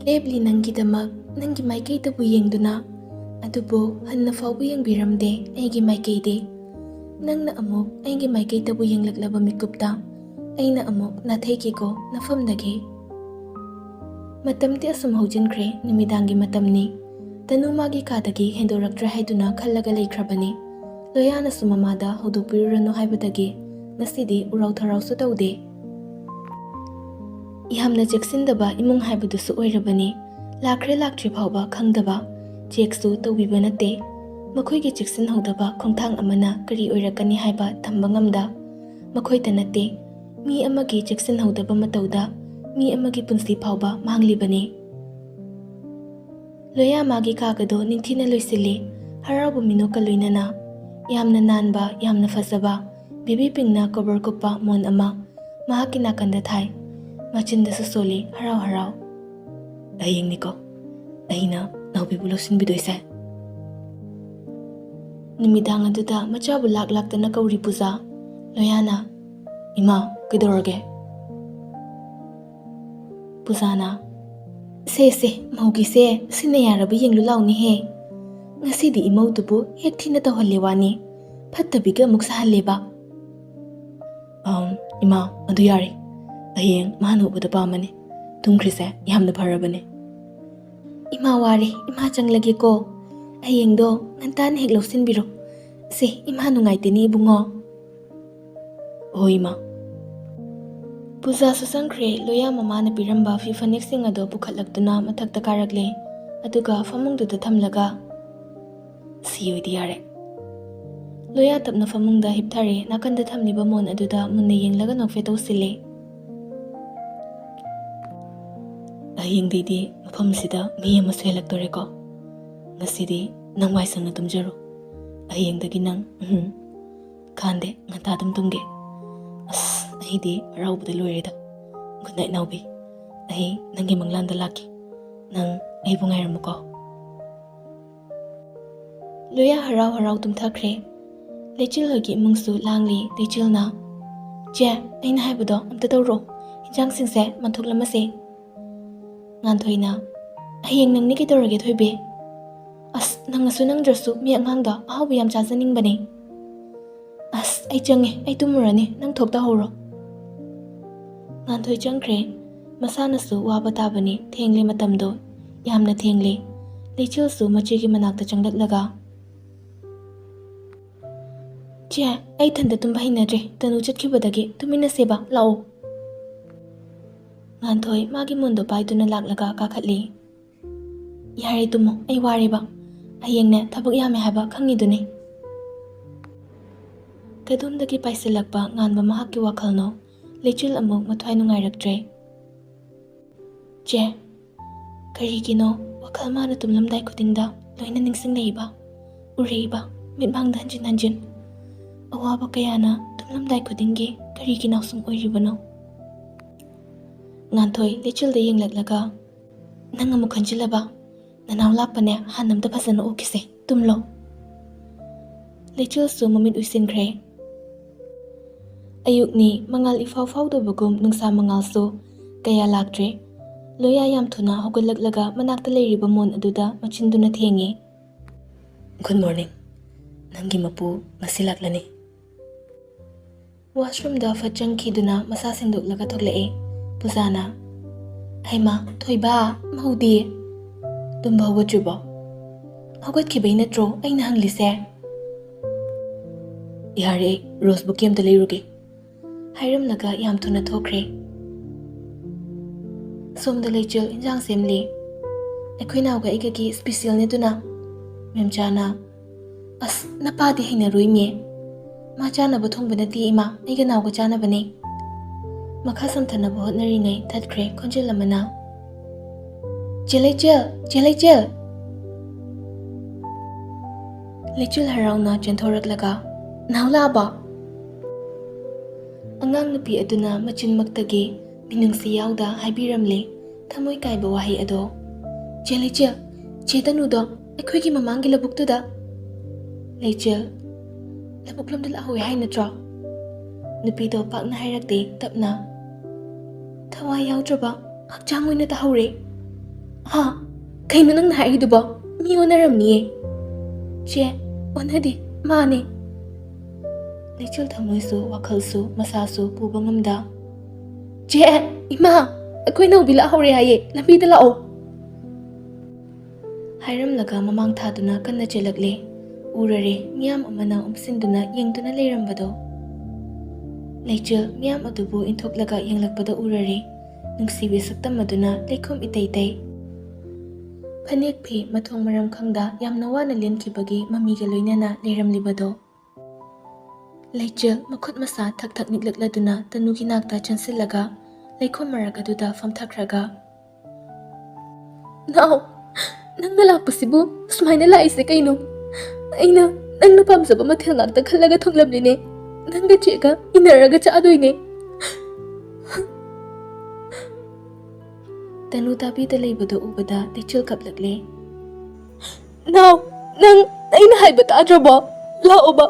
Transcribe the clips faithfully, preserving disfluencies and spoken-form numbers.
ꯂꯦꯞꯂꯤ ꯅꯪꯒꯤꯗꯃꯛ, ꯅꯪꯒꯤ ꯃꯥꯏꯀꯩꯗꯕꯨ ꯌꯦꯡꯗꯨꯅ, ꯑꯗꯨꯕꯨ ꯍꯟꯅ ꯐꯥꯎꯕ ꯌꯦꯡꯕꯤꯔꯝꯗꯦ ꯑꯩꯒꯤ ꯃꯥꯏꯀꯩꯗꯤ꯫ ꯅꯪꯅ ꯑꯃꯨꯛ ꯑꯩꯒꯤ ꯃꯥꯏꯀꯩꯗꯕꯨ ꯌꯦꯡꯂꯛꯂꯕ ꯃꯤꯀꯨꯞꯇ, ꯑꯩꯅ ꯑꯃꯨꯛ ꯅꯥꯊꯩꯒꯦꯀꯣ ꯅꯐꯝꯗꯒꯤ꯫ ꯃꯇꯝꯗꯤ ꯑꯁꯨꯝ ꯍꯧꯖꯤꯟꯈ꯭ꯔꯦ, ꯅꯨꯃꯤꯗꯥꯡꯒꯤ ꯃꯇꯝꯅꯤ꯫ ꯇꯅꯨ ꯃꯥꯒꯤ ꯀꯥꯗꯒꯤ ꯍꯦꯟꯗꯣꯔꯛꯇ꯭ꯔꯦ ꯍꯥꯏꯗꯨꯅ ꯈꯜꯂꯒ ꯂꯩꯈ꯭ꯔꯕꯅꯤ꯫ ꯂꯣꯌꯥꯅꯁꯨ ꯃꯃꯥꯗ ꯍꯧꯗꯣꯛꯄꯤꯔꯨꯔꯅꯨ ꯍꯥꯏꯕꯗꯒꯤ ꯉꯁꯤꯗꯤ ꯎꯔꯥꯎ ꯊꯔꯥꯎꯁꯨ ꯇꯧꯗꯦ꯫ ꯌꯥꯝꯅ ꯆꯦꯛꯁꯤꯟꯗꯕ ꯏꯃꯨꯡ ꯍꯥꯏꯕꯗꯨꯁꯨ ꯑꯣꯏꯔꯕꯅꯤ꯫ ꯂꯥꯛꯈ꯭ꯔꯦ ꯂꯥꯛꯇ꯭ꯔꯤ ꯐꯥꯎꯕ ꯈꯪꯗꯕ, ꯆꯦꯛꯁꯨ ꯇꯧꯕꯤꯕ ꯅꯠꯇꯦ꯫ ꯃꯈꯣꯏꯒꯤ ꯆꯦꯛꯁꯤꯟꯍꯧꯗꯕ ꯈꯣꯡꯊꯥꯡ ꯑꯃꯅ ꯀꯔꯤ ꯑꯣꯏꯔꯛꯀꯅꯤ ꯍꯥꯏꯕ ꯇꯝꯕ ꯉꯝꯗ, ꯃꯈꯣꯏꯇ ꯅꯠꯇꯦ, ꯃꯤ ꯑꯃꯒꯤ ꯆꯦꯛꯁꯤꯟꯍꯧꯗꯕ ꯃꯇꯧꯗ ꯃꯤ ꯑꯃꯒꯤ ꯄꯨꯟꯁꯤ ꯐꯥꯎꯕ ꯃꯥꯡꯂꯤꯕꯅꯤ꯫ ꯂꯣꯌꯥ ꯃꯥꯒꯤ ꯀꯥꯒꯗꯣ ꯅꯤꯡꯊꯤꯅ ꯂꯣꯏꯁꯤꯜꯂꯤ꯫ ꯍꯔꯥꯎꯕ ꯃꯤꯅꯣꯛꯀ ꯂꯣꯏꯅꯅ ꯌꯥꯝꯅ ꯅꯥꯟꯕ, ꯌꯥꯝꯅ ꯐꯖꯕ ꯕꯦꯕꯤ ꯄꯤꯡꯅ ꯀꯣꯕꯔ ꯀꯨꯞꯄ ꯃꯣꯟ ꯑꯃ ꯃꯍꯥꯛꯀꯤ ꯅꯥꯀꯟꯗ ꯊꯥꯏ꯫ ꯃꯆꯤꯟꯗꯁꯨ ꯁꯣꯜꯂꯤ ꯍꯔꯥꯎ ꯍꯔꯥꯎ꯫ "ꯍꯌꯦꯡꯅꯤꯀꯣ ꯑꯩꯅ ꯅꯥꯎꯕꯤꯕꯨ ꯂꯧꯁꯤꯟꯕꯤꯗꯣꯏꯁꯦ?" ꯅꯨꯃꯤꯗꯥꯡ ꯑꯗꯨꯗ ꯃꯆꯥꯕꯨ ꯂꯥꯛ ꯂꯥꯛꯇꯅ ꯀꯧꯔꯤ ꯄꯨꯖꯥ꯫ ꯂꯣꯌꯥꯅ, "ꯏꯃꯥ, ꯀꯩꯗꯧꯔꯒꯦ?" ꯄꯨꯖꯥꯅ, "ꯁꯦ ꯁꯦ, ꯃꯧꯒꯤꯁꯦ ꯁꯤꯟꯅ ꯌꯥꯔꯕ ꯌꯦꯡꯂꯨ ꯂꯥꯎꯅꯦꯍꯦ꯫ ꯉꯁꯤꯗꯤ ꯏꯃꯧꯗꯨꯕꯨ ꯍꯦꯛ ꯊꯤꯅ ꯇꯧꯍꯜꯂꯦ ꯋꯥꯅꯤ꯫ ꯐꯠꯇꯕꯤꯒ ꯑꯃꯨꯛ ꯁꯥꯍꯜꯂꯦꯕ꯫" "ꯑꯝ, ꯏꯃꯥ, ꯑꯗꯨ ꯌꯥꯔꯦ꯫ ꯍꯌꯦꯡ ꯃꯥꯅ ꯎꯕꯗ ꯄꯥꯝꯃꯅꯤ꯫ ꯇꯨꯝꯈ꯭ꯔꯤꯁꯦ ꯌꯥꯝꯅ ꯐꯔꯕꯅꯦ꯫" "ꯏꯃꯥ ꯋꯥꯔꯦ, ꯏꯃꯥ ꯆꯪꯂꯒꯦꯀꯣ꯫ ꯍꯌꯦꯡꯗꯣ ꯉꯟꯇꯥꯅ ꯍꯦꯛ ꯂꯧꯁꯤꯟꯕꯤꯔꯣ꯫ ꯁꯦ, ꯏꯃꯥ ꯅꯨꯡꯉꯥꯏꯇꯦꯅꯦ ꯏꯕꯨꯡꯉꯣ꯫" "ꯍꯣꯏ, ꯏꯃꯥ꯫" ꯄꯨꯖꯥꯁꯨ ꯆꯪꯈ꯭ꯔꯦ꯫ ꯂꯣꯌꯥ ꯃꯃꯥꯅ ꯄꯤꯔꯝꯕ ꯐꯤ ꯐꯅꯦꯛꯁꯤꯡ ꯑꯗꯣ ꯄꯨꯈꯠꯂꯛꯇꯨꯅ ꯃꯊꯛꯇ ꯀꯥꯔꯛꯂꯦ꯫ ꯑꯗꯨꯒ ꯐꯃꯨꯡꯗꯨꯗ ꯊꯝꯂꯒ, "ꯁꯤ ꯑꯣꯏꯗꯤ ꯌꯥꯔꯦ꯫" ꯂꯣꯌꯥ ꯇꯞꯅ ꯐꯃꯨꯡꯗ ꯍꯤꯞꯊꯔꯦ꯫ ꯅꯥꯀꯟꯗ ꯊꯝꯂꯤꯕ ꯃꯣꯟ ꯑꯗꯨꯗ ꯃꯨꯟꯅ ꯌꯦꯡꯂꯒ ꯅꯣꯛꯐꯦꯠ ꯇꯧꯁꯤꯜꯂꯦ꯫ "ꯍꯌꯦꯡꯗꯩꯗꯤ ꯃꯐꯝꯁꯤꯗ ꯃꯤ ꯑꯃꯁꯨ ꯍꯦꯜꯂꯛꯇꯣꯔꯦꯀꯣ꯫ ꯉꯁꯤꯗꯤ ꯅꯪ ꯋꯥꯏ ꯁꯪꯅ ꯇꯨꯝꯖꯔꯣ꯫ ꯍꯌꯦꯡꯗꯒꯤ ꯅꯪ, ꯎꯝ, ꯀꯥꯟꯗꯦ, ꯉꯟꯇꯥ ꯑꯗꯨꯝ ꯇꯨꯝꯒꯦ꯫ ꯑꯁ, ꯑꯩꯗꯤ ꯍꯔꯥꯎꯕꯗ ꯂꯣꯏꯔꯦꯗ꯫ Good night, ꯅꯥꯎꯕꯤ꯫ ꯑꯩ ꯅꯪꯒꯤ ꯃꯪꯂꯥꯟꯗ ꯂꯥꯛꯀꯦ꯫ ꯅꯪ ꯑꯩꯕꯨ ꯉꯥꯏꯔꯝꯃꯨꯀꯣ꯫" ꯂꯣꯌꯥ ꯍꯔꯥꯎ ꯍꯔꯥꯎ ꯇꯨꯝꯊꯈ꯭ꯔꯦ꯫ ꯂꯩꯆꯤꯜ ꯍꯣꯏꯒꯤ ꯏꯃꯨꯡꯁꯨ ꯂꯥꯡꯂꯤ꯫ ꯂꯩꯆꯤꯜꯅ, "ꯆꯦ, ꯑꯩꯅ ꯍꯥꯏꯕꯗꯣ ꯑꯝꯇ ꯇꯧꯔꯣ꯫ ꯏꯟꯖꯥꯡꯁꯤꯡꯁꯦ ꯃꯟꯊꯣꯛꯂꯝꯃꯁꯦ꯫" ꯉꯥꯟꯊꯣꯏꯅ, "ꯍꯌꯦꯡ ꯅꯪꯅꯤ ꯀꯩꯗꯧꯔꯒꯦ ꯊꯣꯏꯕꯤ? ꯑꯁ, ꯅꯪꯉꯁꯨ ꯅꯪꯗ꯭ꯔꯁꯨ ꯃꯤ ꯑꯉꯥꯡꯗꯣ ꯑꯍꯥꯎꯕ ꯌꯥꯝ ꯆꯥꯖꯅꯤꯡꯕꯅꯦ꯫ ꯑꯁ, ꯑꯩ ꯆꯪꯉꯦ, ꯑꯩ ꯇꯨꯝꯃꯨꯔꯅꯤ, ꯅꯪ ꯊꯣꯛꯇꯍꯧꯔꯣ꯫" ꯉꯥꯟꯊꯣꯏ ꯆꯪꯈ꯭ꯔꯦ꯫ ꯃꯁꯥꯅꯁꯨ ꯋꯥꯕ ꯇꯥꯕꯅꯤ, ꯊꯦꯡꯂꯦ ꯃꯇꯝꯗꯣ, ꯌꯥꯝꯅ ꯊꯦꯡꯂꯦ꯫ ꯂꯩꯆꯤꯜꯁꯨ ꯃꯆꯦꯒꯤ ꯃꯅꯥꯛꯇ ꯆꯪꯂꯛꯂꯒ, "ꯆꯦ, ꯑꯩ ꯏꯊꯟꯇ ꯇꯨꯝꯕ ꯍꯩꯅꯗ꯭ꯔꯦ, ꯇꯅꯨ ꯆꯠꯈꯤꯕꯗꯒꯤ ꯇꯨꯃꯤꯟꯅꯁꯦꯕ, ꯂꯥꯛꯑꯣ꯫" ꯉꯥꯟꯊꯣꯏ ꯃꯥꯒꯤ ꯃꯣꯟꯗꯣ ꯄꯥꯏꯗꯨꯅ ꯂꯥꯛꯂꯒ ꯀꯥꯈꯠꯂꯤ꯫ "ꯌꯥꯔꯦ ꯇꯨꯝꯃꯣ, ꯑꯩ ꯋꯥꯔꯦꯕ꯫ ꯍꯌꯦꯡꯅꯦ ꯊꯕꯛ ꯌꯥꯝꯃꯦ ꯍꯥꯏꯕ ꯈꯪꯉꯤꯗꯨꯅꯤ꯫" ꯀꯗꯣꯝꯗꯒꯤ ꯄꯥꯏꯁꯤꯜꯂꯛꯄ ꯉꯥꯟꯕ ꯃꯍꯥꯛꯀꯤ ꯋꯥꯈꯜꯅꯣ, ꯂꯩꯆꯤꯜ ꯑꯃꯨꯛ ꯃꯊ꯭ꯋꯥꯏ ꯅꯨꯡꯉꯥꯏꯔꯛꯇ꯭ꯔꯦ꯫ "ꯆꯦ, ꯀꯔꯤꯒꯤꯅꯣ ꯋꯥꯈꯜ ꯃꯥꯅ ꯇꯨꯝꯂꯝꯗꯥꯏ ꯈꯨꯗꯤꯡꯗ ꯂꯣꯏꯅ ꯅꯤꯡꯁꯤꯡꯂꯛꯏꯕ, ꯎꯔꯛꯏꯕ, ꯃꯤꯠꯃꯥꯡꯗ ꯍꯟꯖꯤꯟ ꯍꯟꯖꯤꯟ? ꯑꯋꯥꯕ ꯀꯌꯥꯅ ꯇꯨꯝꯂꯝꯗꯥꯏ ꯈꯨꯗꯤꯡꯒꯤ ꯀꯔꯤꯒꯤ ꯅꯥꯎꯁꯨꯝ ꯑꯣꯏꯔꯤꯕꯅꯣ?" ꯉꯥꯟꯊꯣꯏ ꯂꯩꯆꯤꯜꯗ ꯌꯦꯡꯂꯛꯂꯒ, "ꯅꯪ ꯑꯃꯨꯛ ꯈꯟꯖꯤꯜꯂꯕ? ꯅꯅꯥꯎ ꯂꯥꯛꯄꯅꯦ, ꯍꯥꯟꯅ ꯑꯝꯇ ꯐꯖꯅ ꯑꯣꯛꯈꯤꯁꯦ, ꯇꯨꯝꯂꯣ꯫" ꯂꯩꯆꯤꯜꯁꯨ ꯃꯃꯤꯠ ꯎꯏꯁꯤꯟꯈ꯭ꯔꯦ꯫ ꯑꯌꯨꯛꯅꯤ, ꯃꯉꯥꯜ ꯏꯐꯥꯎ ꯐꯥꯎꯗꯕꯒꯨꯝ ꯅꯨꯡꯁꯥ ꯃꯉꯥꯜꯁꯨ ꯀꯌꯥ ꯂꯥꯛꯇ꯭ꯔꯦ꯫ ꯂꯣꯌꯥ ꯌꯥꯝ ꯊꯨꯅ ꯍꯧꯒꯠꯂꯛꯂꯒ ꯃꯅꯥꯛꯇ ꯂꯩꯔꯤꯕ ꯃꯣꯟ ꯑꯗꯨꯗ ꯃꯆꯤꯟꯗꯨꯅ ꯊꯦꯡꯉꯤ꯫ "Good morning꯫ ꯅꯪꯒꯤ ꯃꯄꯨ ꯉꯁꯤ ꯂꯥꯛꯂꯅꯤ꯫" ꯋꯥꯁꯔꯨꯝꯗ ꯐꯠ ꯆꯪꯈꯤꯗꯨꯅ ꯃꯁꯥ ꯁꯦꯡꯗꯣꯛꯂꯒ ꯊꯣꯛꯂꯛꯑꯦ ꯄꯨꯖꯥꯅ꯫ "ꯍꯩꯃꯥ, ꯊꯣꯏꯕ, ꯃꯧꯗꯤ? ꯇꯨꯝꯕ ꯍꯧꯒꯠꯇ꯭ꯔꯤꯕꯣ? ꯍꯧꯒꯠꯈꯤꯕꯩ ꯅꯠꯇ꯭ꯔꯣ ꯑꯩꯅ ꯍꯪꯂꯤꯁꯦ?" "ꯌꯥꯔꯦ, ꯔꯣꯁꯕꯨꯛꯀꯤ ꯑꯝꯇ ꯂꯩꯔꯨꯒꯦ꯫" ꯍꯥꯏꯔꯝꯂꯒ ꯌꯥꯝ ꯊꯨꯅ ꯊꯣꯛꯈ꯭ꯔꯦ꯫ ꯁꯣꯝꯗ ꯂꯩꯆꯤꯜ ꯏꯟꯖꯥꯡ ꯁꯦꯝꯂꯤ꯫ "ꯑꯩꯈꯣꯏ ꯅꯥꯎꯒ ꯑꯩꯒꯒꯤ specialꯅꯦ ꯑꯗꯨꯅ꯫" ꯃꯦꯝꯆꯥꯅ, "ꯑꯁ, ꯅꯄꯥꯗꯤ ꯍꯩꯅꯔꯣꯏꯃꯤ꯫ ꯃꯥ ꯆꯥꯅꯕ ꯊꯣꯡꯕ ꯅꯠꯇꯦ ꯏꯃꯥ, ꯑꯩꯒ ꯅꯥꯎꯒ ꯆꯥꯅꯕꯅꯦ꯫" ꯃꯈꯥ ꯁꯝꯊꯅꯕ ꯍꯣꯠꯅꯔꯤꯉꯩ ꯊꯠꯈ꯭ꯔꯦ ꯈꯣꯟꯖꯦꯜ ꯑꯃꯅ꯫ "ꯆꯦ ꯂꯩꯆꯤꯜ! ꯆꯦ ꯂꯩꯆꯤꯜ!" ꯂꯩꯆꯤꯜ ꯍꯔꯥꯎꯅ ꯆꯦꯟꯊꯣꯔꯛꯂꯒ, "ꯅꯥꯎ ꯂꯥꯛꯑꯕꯣ?" ꯑꯉꯥꯡ ꯅꯨꯄꯤ ꯑꯗꯨꯅ ꯃꯆꯤꯟꯃꯛꯇꯒꯤ ꯃꯤꯅꯨꯡꯁꯤ ꯌꯥꯎꯗ ꯍꯥꯏꯕꯤꯔꯝꯂꯦ ꯊꯃꯣꯏ ꯀꯥꯏꯕ ꯋꯥꯍꯩ ꯑꯗꯣ꯫ "ꯆꯦ ꯂꯩꯆꯤꯜ, ꯆꯦ ꯇꯅꯨꯗꯣ ꯑꯩꯈꯣꯏꯒꯤ ꯃꯃꯥꯡꯒꯤ ꯂꯧꯕꯨꯛꯇꯨꯗ꯫" "ꯂꯩꯆꯤꯜ, ꯂꯧꯕꯨꯛꯂꯣꯝꯗ ꯂꯥꯛꯍꯧꯋꯦ ꯍꯥꯏ ꯅꯠꯇ꯭ꯔꯣ?" ꯅꯨꯄꯤꯗꯣ ꯄꯥꯛꯅ ꯍꯥꯏꯔꯛꯇꯦ, ꯇꯞꯅ꯫ "ꯊꯋꯥꯏ ꯌꯥꯎꯗ꯭ꯔꯕ ꯍꯛꯆꯥꯡ ꯑꯣꯏꯅ ꯇꯥꯍꯧꯔꯦ꯫ ꯍꯥ? ꯀꯩꯅꯣ ꯅꯪꯅ ꯍꯥꯏꯔꯤꯗꯨꯕꯣ? ꯃꯤ ꯑꯣꯟꯅꯔꯝꯅꯤꯌꯦ꯫ ꯆꯦ, ꯑꯣꯟꯅꯗꯦ, ꯃꯥꯅꯦ꯫ ꯂꯩꯆꯤꯜ ꯊꯃꯣꯏꯁꯨ ꯋꯥꯈꯜꯁꯨ ꯃꯁꯥꯁꯨ ꯄꯨꯕ ꯉꯝꯗ, "ꯆꯦ, ꯏꯃꯥ, ꯑꯩꯈꯣꯏ ꯅꯥꯎꯕꯤ ꯂꯥꯛꯍꯧꯔꯦ ꯍꯥꯏꯌꯦ, ꯂꯝꯕꯤꯗ ꯂꯥꯛꯑꯣ!" ꯍꯥꯏꯔꯝꯂꯒ ꯃꯃꯥꯡ ꯊꯥꯗꯨꯅ ꯀꯟꯅ ꯆꯦꯜꯂꯛꯂꯦ꯫ ꯎꯔꯔꯦ, ꯃꯤꯌꯥꯝ ꯑꯃꯅ ꯎꯝꯁꯤꯟꯗꯨꯅ ꯌꯦꯡꯗꯨꯅ ꯂꯩꯔꯝꯕꯗꯣ꯫ ꯂꯩꯆꯤꯜ ꯃꯤꯌꯥꯝ ꯑꯗꯨꯕꯨ ꯏꯟꯊꯣꯛꯂꯒ ꯌꯦꯡꯂꯛꯄꯗ ꯎꯔꯔꯦ꯫ ꯅꯨꯡꯁꯤꯕꯤ ꯁꯛꯇꯝ ꯑꯗꯨꯅ ꯂꯩꯈꯣꯝ ꯏꯇꯩ ꯇꯩ꯫ ꯐꯅꯦꯛ ꯐꯤ ꯃꯊꯣꯡ ꯃꯔꯝ ꯈꯪꯗ ꯌꯥꯝꯅ ꯋꯥꯅ ꯂꯦꯟꯈꯤꯕꯒꯤ ꯃꯃꯤꯒ ꯂꯣꯏꯅꯅ ꯂꯩꯔꯝꯂꯤꯕꯗꯣ꯫ ꯂꯩꯆꯤꯜ ꯃꯈꯨꯠ ꯃꯁꯥ ꯊꯛ ꯊꯛ ꯅꯤꯛꯂꯛꯂꯗꯨꯅ ꯇꯅꯨꯒꯤ ꯅꯥꯛꯇ ꯆꯪꯁꯤꯜꯂꯒ ꯂꯩꯈꯣꯝ ꯃꯔꯛ ꯑꯗꯨꯗ ꯐꯝꯊꯈ꯭ꯔꯒ, "ꯅꯥꯎ, ꯅꯪꯅ ꯂꯥꯛꯄꯁꯤꯕꯨ ꯁꯨꯃꯥꯏꯅ ꯂꯥꯛꯏꯁꯦ ꯀꯩꯅꯣ? ꯑꯩꯅ ꯅꯪꯅ ꯄꯥꯝꯖꯕ ꯃꯊꯦꯜ ꯉꯥꯛꯇ ꯈꯜꯂꯒ ꯊꯣꯡꯂꯝꯂꯤꯅꯦ꯫ ꯅꯪꯒ ꯆꯦꯒ ꯏꯟꯅꯔꯒ ꯆꯥꯗꯣꯏꯅꯦ꯫" ꯇꯅꯨ ꯇꯥꯕꯤꯗ ꯂꯩꯕꯗꯨ ꯎꯕꯗ ꯂꯩꯆꯤꯜ ꯀꯞꯂꯛꯂꯦ꯫ "ꯅꯥꯎ, ꯅꯪ ꯑꯩꯅ ꯍꯥꯏꯕ ꯇꯥꯗ꯭ꯔꯕꯣ? ꯂꯥꯛꯑꯣꯕ,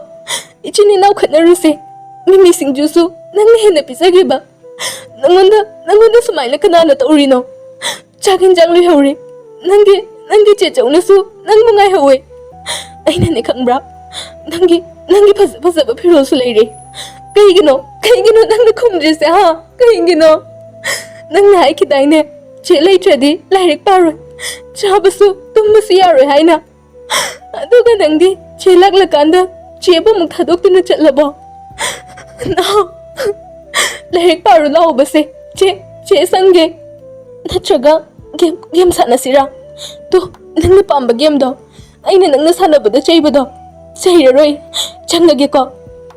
ꯏꯆꯤꯟ ꯏꯅꯥꯎ ꯈꯠꯅꯔꯨꯁꯦ꯫ ꯃꯤꯃꯤ ꯁꯤꯡꯖꯨꯁꯨ ꯅꯪꯅ ꯍꯦꯟꯅ ꯄꯤꯖꯒꯦꯕ꯫ ꯅꯪꯉꯣꯟꯗ, ꯅꯪꯉꯣꯟꯗ ꯁꯨꯃꯥꯏꯅ ꯀꯅꯥꯅ ꯇꯧꯔꯤꯅꯣ? ꯆꯥꯛ ꯌꯦꯟꯖꯥꯡ ꯂꯣꯏꯍꯧꯔꯦ꯫ ꯅꯪꯒꯤ, ꯅꯪꯒꯤ ꯆꯦꯆꯧꯅꯁꯨ ꯅꯪꯕꯨ ꯉꯥꯏꯍꯧꯋꯦ꯫ ꯑꯩꯅꯅꯦ ꯈꯪꯕ꯭ꯔꯥ? ꯅꯪꯒꯤ, ꯅꯪꯒꯤ ꯐꯖ ꯐꯖꯕ ꯐꯤꯔꯣꯜꯁꯨ ꯂꯩꯔꯦ꯫ ꯀꯩꯒꯤꯅꯣ? ꯀꯩꯒꯤꯅꯣ ꯅꯪꯅ ꯈꯨꯝꯗ꯭ꯔꯤꯁꯦ, ꯍꯥ? ꯀꯩꯒꯤꯅꯣ? ꯅꯪꯅ ꯍꯥꯏꯈꯤꯗꯥꯏꯅꯦ, ꯆꯦ ꯂꯩꯇ꯭ꯔꯗꯤ ꯂꯥꯏꯔꯤꯛ ꯄꯥꯔꯣꯏ, ꯆꯥꯕꯁꯨ ꯇꯨꯝꯕꯁꯨ ꯌꯥꯔꯣꯏ ꯍꯥꯏꯅ꯫ ꯑꯗꯨꯒ ꯅꯪꯗꯤ ꯆꯦ ꯂꯥꯛꯂꯀꯥꯟꯗ ꯆꯦꯕꯨ ꯑꯃꯨꯛ ꯊꯥꯗꯣꯛꯇꯨꯅ ꯆꯠꯂꯕꯣ? ꯅꯥꯎ, ꯂꯥꯏꯔꯤꯛ ꯄꯥꯔꯨ ꯂꯥꯛꯑꯣꯕꯁꯦ꯫ ꯆꯦ, ꯆꯦ ꯁꯪꯒꯦ꯫ ꯅꯠꯇ꯭ꯔꯒ ꯒꯦꯝ, ꯒꯦꯝ ꯁꯥꯟꯅꯁꯤꯔꯥ? ꯇꯨ, ꯅꯪꯅ ꯄꯥꯝꯕ ꯒꯦꯝꯗꯣ, ꯑꯩꯅ ꯅꯪꯅ ꯁꯥꯟꯅꯕꯗ ꯆꯩꯕꯗꯣ, ꯆꯩꯔꯔꯣꯏ꯫ ꯆꯪꯉꯒꯦꯀꯣ꯫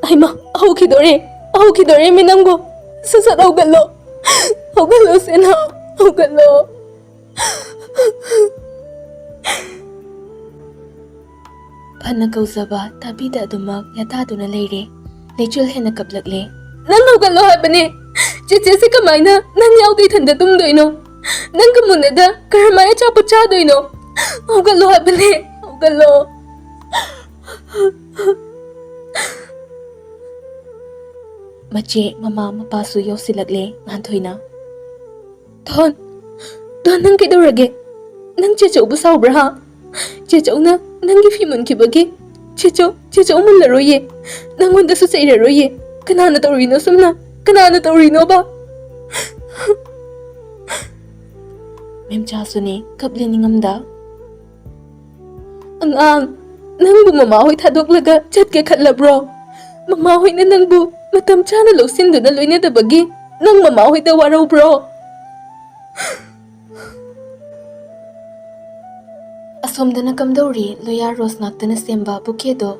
ꯍꯩꯃꯥ, ꯍꯧꯈꯤꯗꯣꯔꯦ, ꯍꯧꯈꯤꯗꯣꯔꯦ ꯃꯤ ꯅꯪꯕꯨ꯫ ꯁꯠ ꯁꯠ ꯍꯧꯒꯠꯂꯣ, ꯍꯧꯒꯠꯂꯣ ꯁꯦꯅꯥ, ꯍꯧꯒꯠꯂꯣ꯫ ꯐꯅ ꯀꯧꯖꯕ ꯇꯥꯕꯤꯗ ꯑꯗꯨꯃꯛ ꯌꯥꯇꯥꯗꯨꯅ ꯂꯩꯔꯦ꯫ ꯂꯩꯆꯤꯜ ꯍꯦꯟꯅ ꯀꯞꯂꯛꯂꯦ꯫ "ꯅꯪ ꯍꯧꯒꯠꯂꯣ ꯍꯥꯏꯕꯅꯦ꯫ ꯆꯦꯆꯦꯁꯦ ꯀꯃꯥꯏꯅ ꯅꯪ ꯌꯥꯎꯗ ꯏꯊꯟꯗ ꯇꯨꯝꯗꯣꯏꯅꯣ? ꯅꯪꯒ ꯃꯨꯟꯅꯗ ꯀꯔꯝꯍꯥꯏꯅ ꯑꯆꯥꯄꯣꯠ ꯆꯥꯗꯣꯏꯅꯣ? ꯍꯧꯒꯠꯂꯣ ꯍꯥꯏꯕꯅꯦ, ꯍꯧꯒꯠꯂꯣ꯫" ꯃꯆꯦ, ꯃꯃꯥ, ꯃꯄꯥꯁꯨ ꯌꯧꯁꯤꯜꯂꯛꯂꯦ꯫ ꯉꯥꯟꯊꯣꯏꯅ, "ꯊꯣꯟ, ꯊꯣꯟ, ꯅꯪ ꯀꯩꯗꯧꯔꯒꯦ? ꯅꯪ ꯆꯦꯆꯧꯕꯨ ꯁꯥꯎꯕ꯭ꯔꯥ, ꯍꯥ? ꯆꯦꯆꯧꯅ ꯅꯪꯒꯤ ꯐꯤ ꯃꯨꯟꯈꯤꯕꯒꯤ ꯆꯦꯆꯧ, ꯆꯦꯆꯧ ꯃꯨꯜꯂꯔꯣꯏꯌꯦ꯫ ꯅꯪꯉꯣꯟꯗꯁꯨ ꯆꯩꯔꯔꯣꯏꯌꯦ꯫ ꯀꯅꯥꯅ ꯇꯧꯔꯤꯅꯣ ꯁꯨꯝꯅ? ꯀꯅꯥꯅ ꯇꯧꯔꯤꯅꯣꯕ? ꯃꯦꯝꯆꯥꯁꯨꯅꯦ ꯀꯞꯂꯦ ꯅꯤꯡꯉꯝꯗ꯫ "ꯑꯉꯥꯡ, ꯅꯪꯕꯨ ꯃꯃꯥꯍꯣꯏ ꯊꯥꯗꯣꯛꯂꯒ ꯆꯠꯀꯦ ꯈꯠꯂꯕ꯭ꯔꯣ? ꯃꯃꯥꯍꯣꯏꯅ ꯅꯪꯕꯨ ꯃꯇꯝ ꯆꯥꯅ ꯂꯧꯁꯤꯟꯗꯨꯅ ꯂꯣꯏꯅꯗꯕꯒꯤ ꯅꯪ ꯃꯃꯥꯍꯣꯏꯗ ꯋꯥꯔꯧꯕ꯭ꯔꯣ?" ꯑꯁꯣꯝꯗꯅ ꯀꯝꯗꯧꯔꯤ? ꯂꯣꯌꯥ ꯔꯣꯁ ꯉꯥꯛꯇꯅ ꯁꯦꯝꯕ ꯕꯨꯀꯦꯗꯣ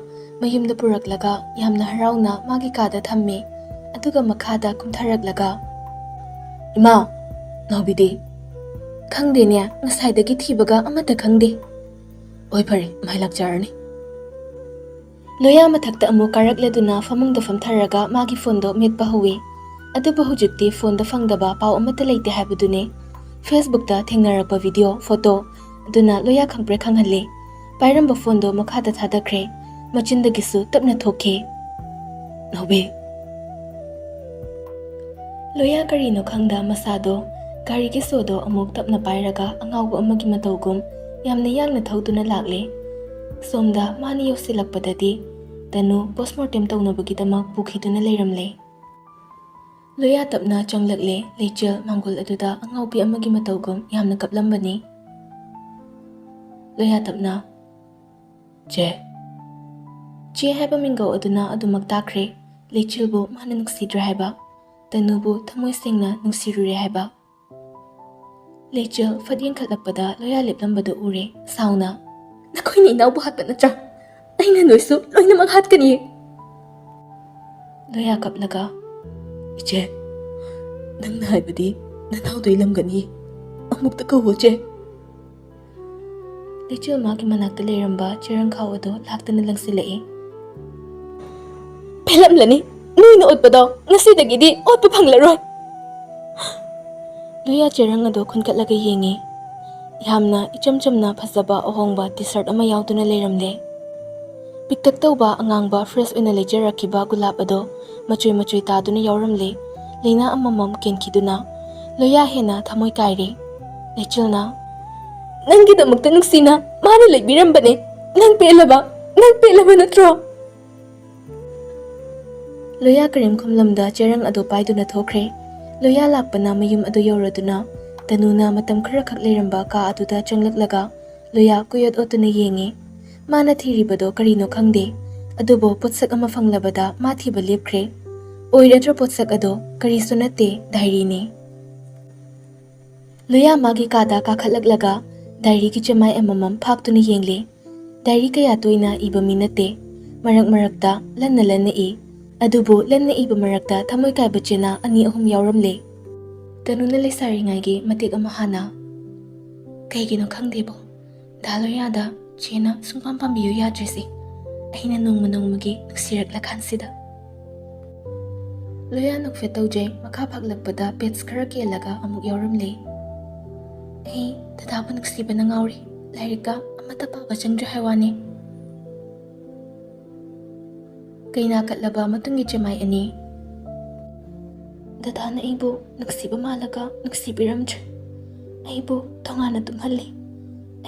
ꯃꯌꯨꯝꯗ ꯄꯨꯔꯛꯂꯒ ꯌꯥꯝꯅ ꯍꯔꯥꯎꯅ ꯃꯥꯒꯤ ꯀꯥꯗ ꯊꯝꯃꯦ꯫ ꯑꯗꯨꯒ ꯃꯈꯥꯗ ꯀꯨꯝꯊꯔꯛꯂꯒ, "ꯏꯃꯥ, ꯅꯥꯎꯕꯤꯗꯤ?" "ꯈꯪꯗꯦꯅꯦ, ꯉꯁꯥꯏꯗꯒꯤ ꯊꯤꯕꯒ ꯑꯃꯠꯇ ꯈꯪꯗꯦ꯫" "ꯍꯣꯏ, ꯐꯔꯦ, ꯃꯥꯏ ꯂꯥꯛꯆꯔꯅꯤ꯫" ꯂꯣꯌꯥ ꯃꯊꯛꯇ ꯑꯃꯨꯛ ꯀꯥꯔꯛꯂꯗꯨꯅ ꯐꯃꯨꯡꯗ ꯐꯝꯊꯔꯒ ꯃꯥꯒꯤ ꯐꯣꯟꯗꯣ ꯃꯦꯠꯄ ꯍꯧꯋꯤ꯫ ꯑꯗꯨꯕꯨ ꯍꯧꯖꯤꯛꯇꯤ ꯐꯣꯟꯗ ꯐꯪꯗꯕ ꯄꯥꯎ ꯑꯃꯠꯇ ꯂꯩꯇꯦ ꯍꯥꯏꯕꯗꯨꯅꯤ꯫ ꯐꯦꯁꯕꯨꯛꯇ ꯊꯦꯡꯅꯔꯛꯄ ꯚꯤꯗꯤꯑꯣ, ꯐꯣꯇꯣ ꯑꯗꯨꯅ ꯂꯣꯌꯥ ꯈꯪꯄ꯭ꯔꯦꯛ ꯈꯪꯍꯜꯂꯤ꯫ ꯄꯥꯏꯔꯝꯕ ꯐꯣꯟꯗꯣ ꯃꯈꯥꯗ ꯊꯥꯗꯈ꯭ꯔꯦ꯫ ꯃꯆꯤꯟꯗꯒꯤꯁꯨ ꯇꯞꯅ ꯊꯣꯛꯈꯤ, "ꯅꯥꯎꯕꯤ꯫" ꯂꯣꯌꯥ ꯀꯔꯤꯅꯣ ꯈꯪꯗ ꯃꯁꯥꯗꯣ ꯒꯥꯔꯤꯒꯤ ꯁꯣꯗꯣ ꯑꯃꯨꯛ ꯇꯞꯅ ꯄꯥꯏꯔꯒ ꯑꯉꯥꯎꯕ ꯑꯃꯒꯤ ꯃꯇꯧꯒꯨꯝ ꯌꯥꯝꯅ ꯌꯥꯡꯅ ꯊꯧꯗꯨꯅ ꯂꯥꯛꯂꯦ꯫ ꯁꯣꯝꯗ ꯃꯥꯅ ꯌꯧꯁꯤꯜꯂꯛꯄꯗꯗꯤ ꯇꯅꯨ ꯄꯣꯁꯃꯣꯔꯇꯦꯝ ꯇꯧꯅꯕꯒꯤꯗꯃꯛ ꯄꯨꯈꯤꯗꯨꯅ ꯂꯩꯔꯝꯂꯦ꯫ ꯂꯣꯌꯥ ꯇꯞꯅ ꯆꯪꯂꯛꯂꯦ꯫ ꯂꯩꯆꯤꯜ ꯃꯥꯡꯒꯣꯜ ꯑꯗꯨꯗ ꯑꯉꯥꯎꯕꯤ ꯑꯃꯒꯤ ꯃꯇꯧꯒꯨꯝ ꯌꯥꯝꯅ ꯀꯞꯂꯝꯕꯅꯤ꯫ ꯂꯣꯌꯥ ꯇꯞꯅ, "ꯆꯦ꯫" ꯆꯦ ꯍꯥꯏꯕ ꯃꯤꯡꯒꯧ ꯑꯗꯨꯅ ꯑꯗꯨꯃꯛ ꯇꯥꯈ꯭ꯔꯦ꯫ ꯂꯩꯆꯤꯜꯕꯨ ꯃꯥꯅ ꯅꯨꯡꯁꯤꯗ꯭ꯔꯦ ꯍꯥꯏꯕ, ꯇꯅꯨꯕꯨ ꯊꯃꯣꯏ ꯁꯦꯡꯅ ꯅꯨꯡꯁꯤꯔꯨꯔꯦ ꯍꯥꯏꯕ꯫ ꯂꯩꯆꯤꯜ ꯐꯠ ꯌꯦꯡꯈꯠꯂꯛꯄꯗ ꯂꯣꯌꯥ ꯂꯦꯞꯂꯝꯕꯗꯨ ꯎꯔꯦ꯫ ꯁꯥꯎꯅ, "ꯅꯈꯣꯏꯅ ꯏꯅꯥꯎꯕꯨ ꯍꯥꯠꯄ ꯅꯠꯇ꯭ꯔꯥ? ꯑꯩꯅ ꯅꯣꯏꯁꯨ ꯂꯣꯏꯅꯃꯛ ꯍꯥꯠꯀꯅꯤ꯫" ꯂꯣꯌꯥ ꯀꯞꯂꯒ, "ꯏꯆꯦ, ꯅꯪꯅ ꯍꯥꯏꯕꯗꯤ ꯅꯅꯥꯎꯗꯣ ꯏꯂꯝꯒꯅꯤ꯫ ꯑꯃꯨꯛꯇ ꯀꯧꯋꯣ, ꯆꯦ꯫" ꯂꯩꯆꯤꯜ ꯃꯥꯒꯤ ꯃꯅꯥꯛꯇ ꯂꯩꯔꯝꯕ ꯆꯦꯔꯪꯈꯥꯎ ꯑꯗꯨ ꯂꯥꯛꯇꯨꯅ ꯂꯪꯁꯤꯜꯂꯛꯏ꯫ "ꯄꯦꯜꯂꯝꯂꯅꯤ꯫ ꯅꯣꯏꯅ ꯑꯣꯠꯄꯗꯣ ꯉꯁꯤꯗꯒꯤꯗꯤ ꯑꯣꯠꯄ ꯐꯪꯂꯔꯣꯏ꯫" ꯂꯣꯌꯥ ꯆꯦꯔꯪ ꯑꯗꯨ ꯈꯨꯟꯒꯠꯂꯒ ꯌꯦꯡꯉꯤ꯫ ꯌꯥꯝꯅ ꯏꯆꯝ ꯆꯝꯅ ꯐꯖꯕ ꯑꯍꯣꯡꯕ ꯇꯤ ꯁꯥꯔꯠ ꯑꯃ ꯌꯥꯎꯗꯨꯅ ꯂꯩꯔꯝꯂꯦ꯫ ꯄꯤꯛꯇꯛ ꯇꯧꯕ ꯑꯉꯥꯡꯕ ꯐ꯭ꯔꯦꯁ ꯑꯣꯏꯅ ꯂꯩꯖꯔꯛꯈꯤꯕ ꯒꯨꯂꯥꯞ ꯑꯗꯣ ꯃꯆꯨꯏ ꯃꯆꯨꯏ ꯇꯥꯗꯨꯅ ꯌꯥꯎꯔꯝꯂꯦ꯫ ꯂꯩꯅꯥ ꯑꯃꯃꯝ ꯀꯦꯟꯈꯤꯗꯨꯅ ꯂꯣꯌꯥ ꯍꯦꯟꯅ ꯊꯃꯣꯏ ꯀꯥꯏꯔꯦ꯫ ꯂꯩꯆꯤꯜꯅ, ꯅꯪꯒꯤꯗꯃꯛꯇ ꯅꯨꯡꯁꯤꯅ ꯃꯥꯅ ꯂꯩꯕꯤꯔꯝꯕꯅꯦ꯫ ꯅꯪ ꯄꯦꯜꯂꯕ? ꯅꯪ ꯄꯦꯜꯂꯕ ꯅꯠꯇ꯭ꯔꯣ? ꯂꯣꯌꯥ ꯀꯔꯤꯝ ꯈꯨꯝꯂꯝꯗ ꯆꯦꯔꯪ ꯑꯗꯨ ꯄꯥꯏꯗꯨꯅ ꯊꯣꯛꯈ꯭ꯔꯦ꯫ ꯂꯣꯌꯥ ꯂꯥꯛꯄꯅ ꯃꯌꯨꯝ ꯑꯗꯨ ꯌꯧꯔꯗꯨꯅ ꯇꯅꯨꯅ ꯃꯇꯝ ꯈꯔꯈꯛ ꯂꯩꯔꯝꯕ ꯀꯥ ꯑꯗꯨꯗ ꯆꯪꯂꯛꯂꯒ ꯂꯣꯌꯥ ꯀꯣꯏꯑꯣꯠ ꯑꯣꯠꯇꯨꯅ ꯌꯦꯡꯉꯤ꯫ ꯃꯥꯅ ꯊꯤꯔꯤꯕꯗꯣ ꯀꯔꯤꯅꯣ ꯈꯪꯗꯦ꯫ ꯑꯗꯨꯕꯨ ꯄꯣꯠꯁꯛ ꯑꯃ ꯐꯪꯂꯕꯗ ꯃꯥ ꯊꯤꯕ ꯂꯦꯞꯈ꯭ꯔꯦ꯫ ꯑꯣꯏꯔꯗ꯭ꯔ ꯄꯣꯠꯁꯛ ꯑꯗꯣ? ꯀꯔꯤꯁꯨ ꯅꯠꯇꯦ, ꯗꯥꯏꯔꯤꯅꯤ꯫ ꯂꯣꯌꯥ ꯃꯥꯒꯤ ꯀꯥꯗ ꯀꯥꯈꯠꯂꯛꯂꯒ ꯗꯥꯏꯔꯤꯒꯤ ꯆꯦꯃꯥꯏ ꯑꯃꯃꯝ ꯐꯥꯛꯇꯨꯅ ꯌꯦꯡꯂꯦ꯫ ꯗꯥꯏꯔꯤ ꯀꯌꯥ ꯇꯣꯏꯅ ꯏꯕ ꯃꯤ ꯅꯠꯇꯦ꯫ ꯃꯔꯛ ꯃꯔꯛꯇ ꯂꯟꯅ ꯂꯟꯅ ꯏ꯫ ꯑꯗꯨꯕꯨ ꯂꯟꯅ ꯏꯕ ꯃꯔꯛꯇ ꯊꯃꯣꯏ ꯀꯥꯏꯕ ꯆꯦꯅꯥ ꯑꯅꯤ ꯑꯍꯨꯝ ꯌꯥꯎꯔꯝꯂꯦ꯫ ꯇꯅꯨꯅ ꯂꯩꯁꯥꯔꯤꯉꯩꯒꯤ ꯃꯇꯦꯛ ꯑꯃ ꯍꯥꯟꯅ꯫ ꯀꯩꯒꯤꯅꯣ ꯈꯪꯗꯦꯕꯣ, ꯗꯥ ꯂꯣꯌꯥꯗ ꯆꯦꯅ ꯁꯨꯡꯄꯥꯝ ꯄꯥꯝꯕꯤꯌꯨ ꯌꯥꯗ꯭ꯔꯤꯁꯦ꯫ ꯑꯩꯅ ꯅꯣꯡꯃ ꯅꯣꯡꯃꯒꯤ ꯅꯨꯡꯁꯤꯔꯛꯂꯀꯥꯟꯁꯤꯗ꯫ ꯂꯣꯌꯥ ꯅꯣꯛꯐꯦꯠ ꯇꯧꯖꯩ꯫ ꯃꯈꯥ ꯐꯥꯛꯂꯛꯄꯗ ꯄꯦꯖ ꯈꯔ ꯀꯦꯜꯂꯒ ꯑꯃꯨꯛ ꯌꯥꯎꯔꯝꯂꯦ꯫ ꯑꯩ ꯗꯗꯥꯕꯨ ꯅꯨꯡꯁꯤꯕꯅ ꯉꯥꯎꯔꯤ꯫ ꯂꯥꯏꯔꯤꯛꯀ ꯑꯃꯠꯇ ꯄꯥꯕ ꯆꯪꯗ꯭ꯔꯦ ꯍꯥꯏ ꯋꯥꯅꯤ꯫ ꯀꯩꯅꯥ ꯀꯠꯂꯕ ꯃꯇꯨꯡꯒꯤ ꯆꯦꯃꯥꯏ ꯑꯅꯤ꯫ ꯗꯗꯥꯅ ꯑꯩꯕꯨ ꯅꯨꯡꯁꯤꯕ ꯃꯥꯜꯂꯒ ꯅꯨꯡꯁꯤꯕꯤꯔꯝꯗ꯭ꯔꯦ꯫ ꯑꯩꯕꯨ ꯇꯣꯉꯥꯟꯅ ꯇꯨꯝꯍꯜꯂꯤ꯫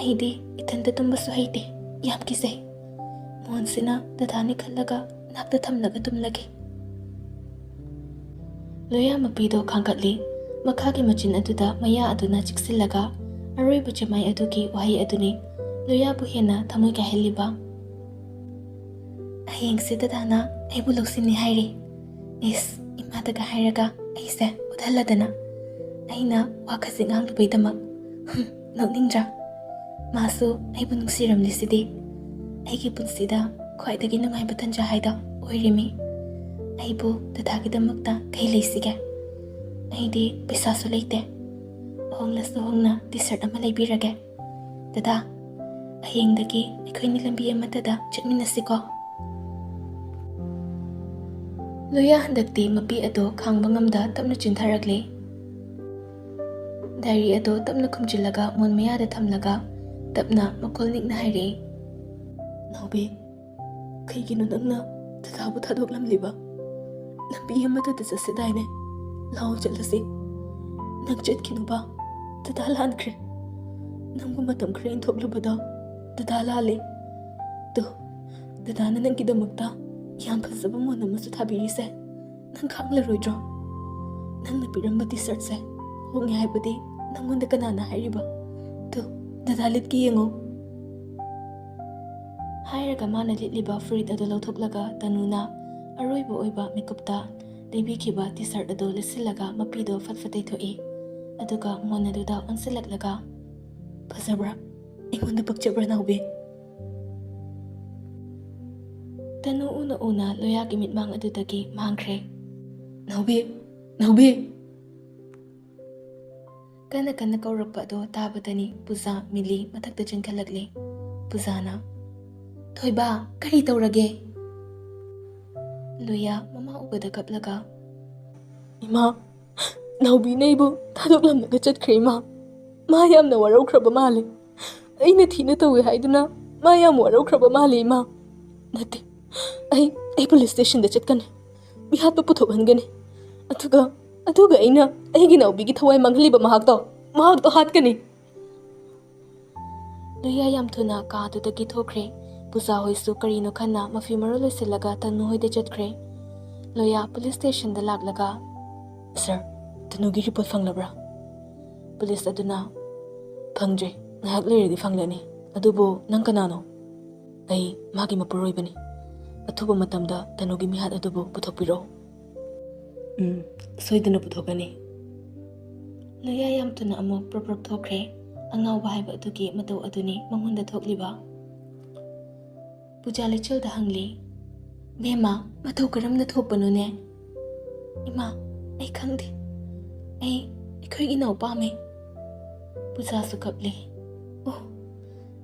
ꯑꯩꯗꯤ ꯏꯊꯟꯇ ꯇꯨꯝꯕꯁꯨ ꯍꯩꯇꯦ꯫ ꯌꯥꯝ ꯀꯤꯖꯩ꯫ ꯃꯣꯟꯁꯤꯅ ꯗꯗꯥꯅꯤ ꯈꯜꯂꯒ ꯅꯥꯛꯇ ꯊꯝꯂꯒ ꯇꯨꯝꯂꯒꯦ꯫ ꯂꯣꯌꯥ ꯃꯄꯤꯗꯣ ꯈꯥꯡꯒꯠꯂꯤ꯫ ꯃꯈꯥꯒꯤ ꯃꯆꯤꯟ ꯑꯗꯨꯗ ꯃꯌꯥ ꯑꯗꯨꯅ ꯆꯤꯛꯁꯤꯜꯂꯒ ꯑꯔꯣꯏꯕ ꯆꯦꯃꯥꯏ ꯑꯗꯨꯒꯤ ꯋꯥꯍꯩ ꯑꯗꯨꯅꯤ ꯂꯣꯌꯥꯕꯨ ꯍꯦꯟꯅ ꯊꯃꯣꯏ ꯀꯥꯏꯍꯜꯂꯤꯕ꯫ ꯍꯌꯦꯡꯁꯦ ꯗꯗꯥꯅ ꯑꯩꯕꯨ ꯂꯧꯁꯤꯟꯅꯤ ꯍꯥꯏꯔꯤ꯫ ꯏꯁ, ꯏꯃꯥꯗꯒ ꯍꯥꯏꯔꯒ ꯑꯩꯁꯦ ꯎꯠꯍꯜꯂꯗꯅ꯫ ꯑꯩꯅ ꯋꯥ ꯈꯖꯤꯛ ꯉꯥꯡꯂꯨꯕꯩꯗꯃꯛ꯫ ꯍꯨꯝ, ꯅꯣꯛꯅꯤꯡꯗ꯭ꯔꯥ? ꯃꯥꯁꯨ ꯑꯩꯕꯨ ꯅꯨꯡꯁꯤꯔꯝꯂꯤꯁꯤꯗꯤ꯫ ꯑꯩꯒꯤ ꯄꯨꯟꯁꯤꯗ ꯈ꯭ꯋꯥꯏꯗꯒꯤ ꯅꯨꯡꯉꯥꯏꯕ ꯇꯟꯖꯥ ꯍꯥꯏꯗꯣ ꯑꯣꯏꯔꯤꯃꯤ꯫ ꯑꯩꯕꯨ ꯗꯗꯥꯒꯤꯗꯃꯛꯇ ꯀꯩ ꯂꯩꯁꯤꯒꯦ? ꯑꯩꯗꯤ ꯄꯩꯁꯥꯁꯨ ꯂꯩꯇꯦ꯫ ꯍꯣꯡꯂꯁꯨ ꯍꯣꯡꯅ ꯇꯤ ꯁꯥꯔꯠ ꯑꯃ ꯂꯩꯕꯤꯔꯒꯦ꯫ ꯗꯗꯥ, ꯍꯌꯦꯡꯗꯒꯤ ꯑꯩꯈꯣꯏꯅꯤ ꯂꯝꯕꯤ ꯑꯃꯠꯇꯗ ꯆꯠꯃꯤꯟꯅꯁꯤꯀꯣ꯫ ꯂꯣꯌꯥ ꯍꯟꯗꯛꯇꯤ ꯃꯄꯤ ꯑꯗꯣ ꯈꯥꯡꯕ ꯉꯝꯗ ꯇꯞꯅ ꯆꯤꯟꯊꯔꯛꯂꯦ꯫ ꯗꯥꯏꯔꯤ ꯑꯗꯣ ꯇꯞꯅ ꯈꯨꯝꯖꯤꯜꯂꯒ ꯃꯣꯟ ꯃꯌꯥꯗ ꯊꯝꯂꯒ ꯇꯞꯅ ꯃꯀꯣꯜ ꯅꯤꯛꯅ ꯍꯥꯏꯔꯛꯏ, "ꯅꯥꯎꯕꯤ, ꯀꯩꯒꯤꯅꯣ ꯅꯪꯅ ꯗꯗꯥꯕꯨ ꯊꯥꯗꯣꯛꯂꯝꯂꯤꯕ? ꯂꯝꯕꯤ ꯑꯃꯠꯇꯗ ꯆꯠꯁꯤꯗꯥꯏꯅꯦ? ꯂꯥꯛꯑꯣ ꯆꯠꯂꯁꯤ꯫ ꯅꯪ ꯆꯠꯈꯤꯅꯨꯕ, ꯗꯗꯥ ꯂꯥꯟꯈ꯭ꯔꯦ꯫ ꯅꯪꯕꯨ ꯃꯇꯝ ꯈꯔ ꯏꯟꯊꯣꯛꯂꯨꯕꯗꯣ ꯗꯗꯥ ꯂꯥꯜꯂꯦ꯫ ꯇꯨ, ꯗꯗꯥꯅ ꯅꯪꯒꯤꯗꯃꯛꯇ ꯌꯥꯝ ꯐꯖꯕ ꯃꯣꯟ ꯑꯃꯁꯨ ꯊꯥꯕꯤꯔꯤꯁꯦ꯫ ꯅꯪ ꯈꯪꯂꯔꯣꯏꯗ꯭ꯔꯣ? ꯅꯪꯅ ꯄꯤꯔꯝꯕ ꯇꯤ ꯁꯥꯔꯠꯁꯦ ꯍꯣꯡꯉꯦ ꯍꯥꯏꯕꯗꯤ ꯅꯪꯉꯣꯟꯗ ꯀꯅꯥꯅ ꯍꯥꯏꯔꯤꯕ? ꯇꯨ, ꯗꯗꯥ ꯂꯤꯠꯀꯦ ꯌꯦꯡꯉꯣ꯫ ꯍꯥꯏꯔꯒ ꯃꯥꯅ ꯂꯤꯠꯂꯤꯕ ꯐꯨꯔꯤꯠ ꯑꯗꯨ ꯂꯧꯊꯣꯛꯂꯒ ꯇꯅꯨꯅ ꯑꯔꯣꯏꯕ ꯑꯣꯏꯕ ꯃꯤꯀꯨꯞꯇ ꯂꯩꯕꯤꯈꯤꯕ ꯇꯤ ꯁꯥꯔꯠ ꯑꯗꯨ ꯂꯤꯠꯁꯤꯜꯂꯒ ꯃꯄꯤꯗꯣ ꯐꯠ ꯐꯠ ꯇꯩꯊꯣꯛꯏ꯫ ꯑꯗꯨꯒ ꯃꯣꯟ ꯑꯗꯨꯗ ꯑꯣꯟꯁꯤꯜꯂꯛꯂꯒ, "ꯐꯖꯕ꯭ꯔꯥ? ꯑꯩꯉꯣꯟꯗ ꯄꯛꯆꯕ꯭ꯔꯥ, ꯅꯥꯎꯕꯤ?" ꯇꯅꯨ ꯎꯅ ꯎꯅ ꯂꯣꯌꯥꯒꯤ ꯃꯤꯠꯃꯥꯡ ꯑꯗꯨꯗꯒꯤ ꯃꯥꯡꯈ꯭ꯔꯦ꯫ "ꯅꯥꯎꯕꯤ! ꯅꯥꯎꯕꯤ!" ꯀꯟꯅ ꯀꯟꯅ ꯀꯧꯔꯛꯄ ꯑꯗꯣ ꯇꯥꯕꯗꯅꯤ ꯄꯨꯖꯥ ꯃꯤꯂꯤ ꯃꯊꯛꯇ ꯆꯦꯟꯈꯠꯂꯛꯂꯤ꯫ ꯄꯨꯖꯥꯅ, "ꯊꯣꯏꯕ, ꯀꯔꯤ ꯇꯧꯔꯒꯦ?" ꯂꯣꯌꯥ ꯃꯃꯥ ꯎꯕꯗ ꯀꯞꯂꯒ, "ꯏꯃꯥ, ꯅꯥꯎꯕꯤꯅ ꯑꯩꯕꯨ ꯊꯥꯗꯣꯛꯂꯝꯂꯒ ꯆꯠꯈ꯭ꯔꯦ, ꯏꯃꯥ꯫ ꯃꯥ ꯌꯥꯝꯅ ꯋꯥꯔꯧꯈ꯭ꯔꯕ ꯃꯥꯜꯂꯦ꯫ ꯑꯩꯅ ꯊꯤꯅ ꯇꯧꯏ ꯍꯥꯏꯗꯨꯅ ꯃꯥ ꯌꯥꯝ ꯋꯥꯔꯧꯈ꯭ꯔꯕ ꯃꯥꯜꯂꯦ, ꯏꯃꯥ꯫ ꯅꯠꯇꯦ, ꯑꯩ, ꯑꯩ ꯄꯨꯂꯤꯁ ꯁ꯭ꯇꯦꯁꯟꯗ ꯆꯠꯀꯅꯤ꯫ ꯃꯤꯍꯥꯠꯄ ꯄꯨꯊꯣꯛꯍꯟꯒꯅꯤ꯫ ꯑꯗꯨꯒ, ꯑꯗꯨꯒ ꯑꯩꯅ ꯑꯩꯒꯤ ꯅꯥꯎꯕꯤꯒꯤ ꯊꯋꯥꯏ ꯃꯥꯡꯍꯜꯂꯤꯕ ꯃꯍꯥꯛꯇꯣ, ꯃꯍꯥꯛꯇꯣ ꯍꯥꯠꯀꯅꯤ꯫" ꯂꯣꯌꯥ ꯌꯥꯝ ꯊꯨꯅ ꯀꯥꯗꯨꯗꯒꯤ ꯊꯣꯛꯈ꯭ꯔꯦ꯫ ꯄꯨꯖꯥ ꯍꯣꯏꯁꯨ ꯀꯔꯤꯅꯣ ꯈꯟꯅ ꯃꯐꯤ ꯃꯔꯣꯜ ꯂꯣꯏꯁꯤꯜꯂꯒ ꯇꯅꯨ ꯍꯣꯏꯗ ꯆꯠꯈ꯭ꯔꯦ꯫ ꯂꯣꯌꯥ ꯄꯨꯂꯤꯁ ꯁ꯭ꯇꯦꯁꯟꯗ ꯂꯥꯛꯂꯒ, "ꯁꯥꯔ, ꯇꯅꯨꯒꯤ ꯔꯤꯄꯣꯔꯠ ꯐꯪꯂꯕ꯭ꯔꯥ?" ꯄꯨꯂꯤꯁ ꯑꯗꯨꯅ, "ꯐꯪꯗ꯭ꯔꯤ, ꯉꯥꯏꯍꯥꯛ ꯂꯩꯔꯗꯤ ꯐꯪꯂꯅꯤ꯫ ꯑꯗꯨꯕꯨ ꯅꯪ ꯀꯅꯥꯅꯣ?" "ꯑꯩ ꯃꯥꯒꯤ ꯃꯄꯨꯔꯣꯏꯕꯅꯤ꯫ ꯑꯊꯨꯕ ꯃꯇꯝꯗ ꯇꯅꯨꯒꯤ ꯃꯤꯍꯥꯠ ꯑꯗꯨꯕꯨ ꯄꯨꯊꯣꯛꯄꯤꯔꯛꯑꯣ꯫" "ꯎꯝ, ꯁꯣꯏꯗꯅ ꯄꯨꯊꯣꯛꯀꯅꯤ꯫" ꯂꯣꯌꯥ ꯌꯥꯝ ꯊꯨꯅ ꯑꯃꯨꯛ ꯄ꯭ꯔꯞ ꯄ꯭ꯔꯞ ꯊꯣꯛꯈ꯭ꯔꯦ꯫ ꯑꯉꯥꯎꯕ ꯍꯥꯏꯕ ꯑꯗꯨꯒꯤ ꯃꯇꯧ ꯑꯗꯨꯅꯤ ꯃꯉꯣꯟꯗ ꯊꯣꯛꯂꯤꯕ꯫ ꯄꯨꯖꯥ ꯂꯩꯆꯤꯜꯗ ꯍꯪꯂꯤ, "ꯕꯦꯝꯃ, ꯃꯇꯧ ꯀꯔꯝꯅ ꯊꯣꯛꯄꯅꯣꯅꯦ?" "ꯏꯃꯥ, ꯑꯩ ꯈꯪꯗꯦ꯫ ꯑꯩ, ꯑꯩꯈꯣꯏꯒꯤ ꯏꯅꯥꯎ ꯄꯥꯝꯃꯦ꯫" ꯄꯨꯖꯥꯁꯨ ꯀꯞꯂꯤ꯫ "ꯑꯣ,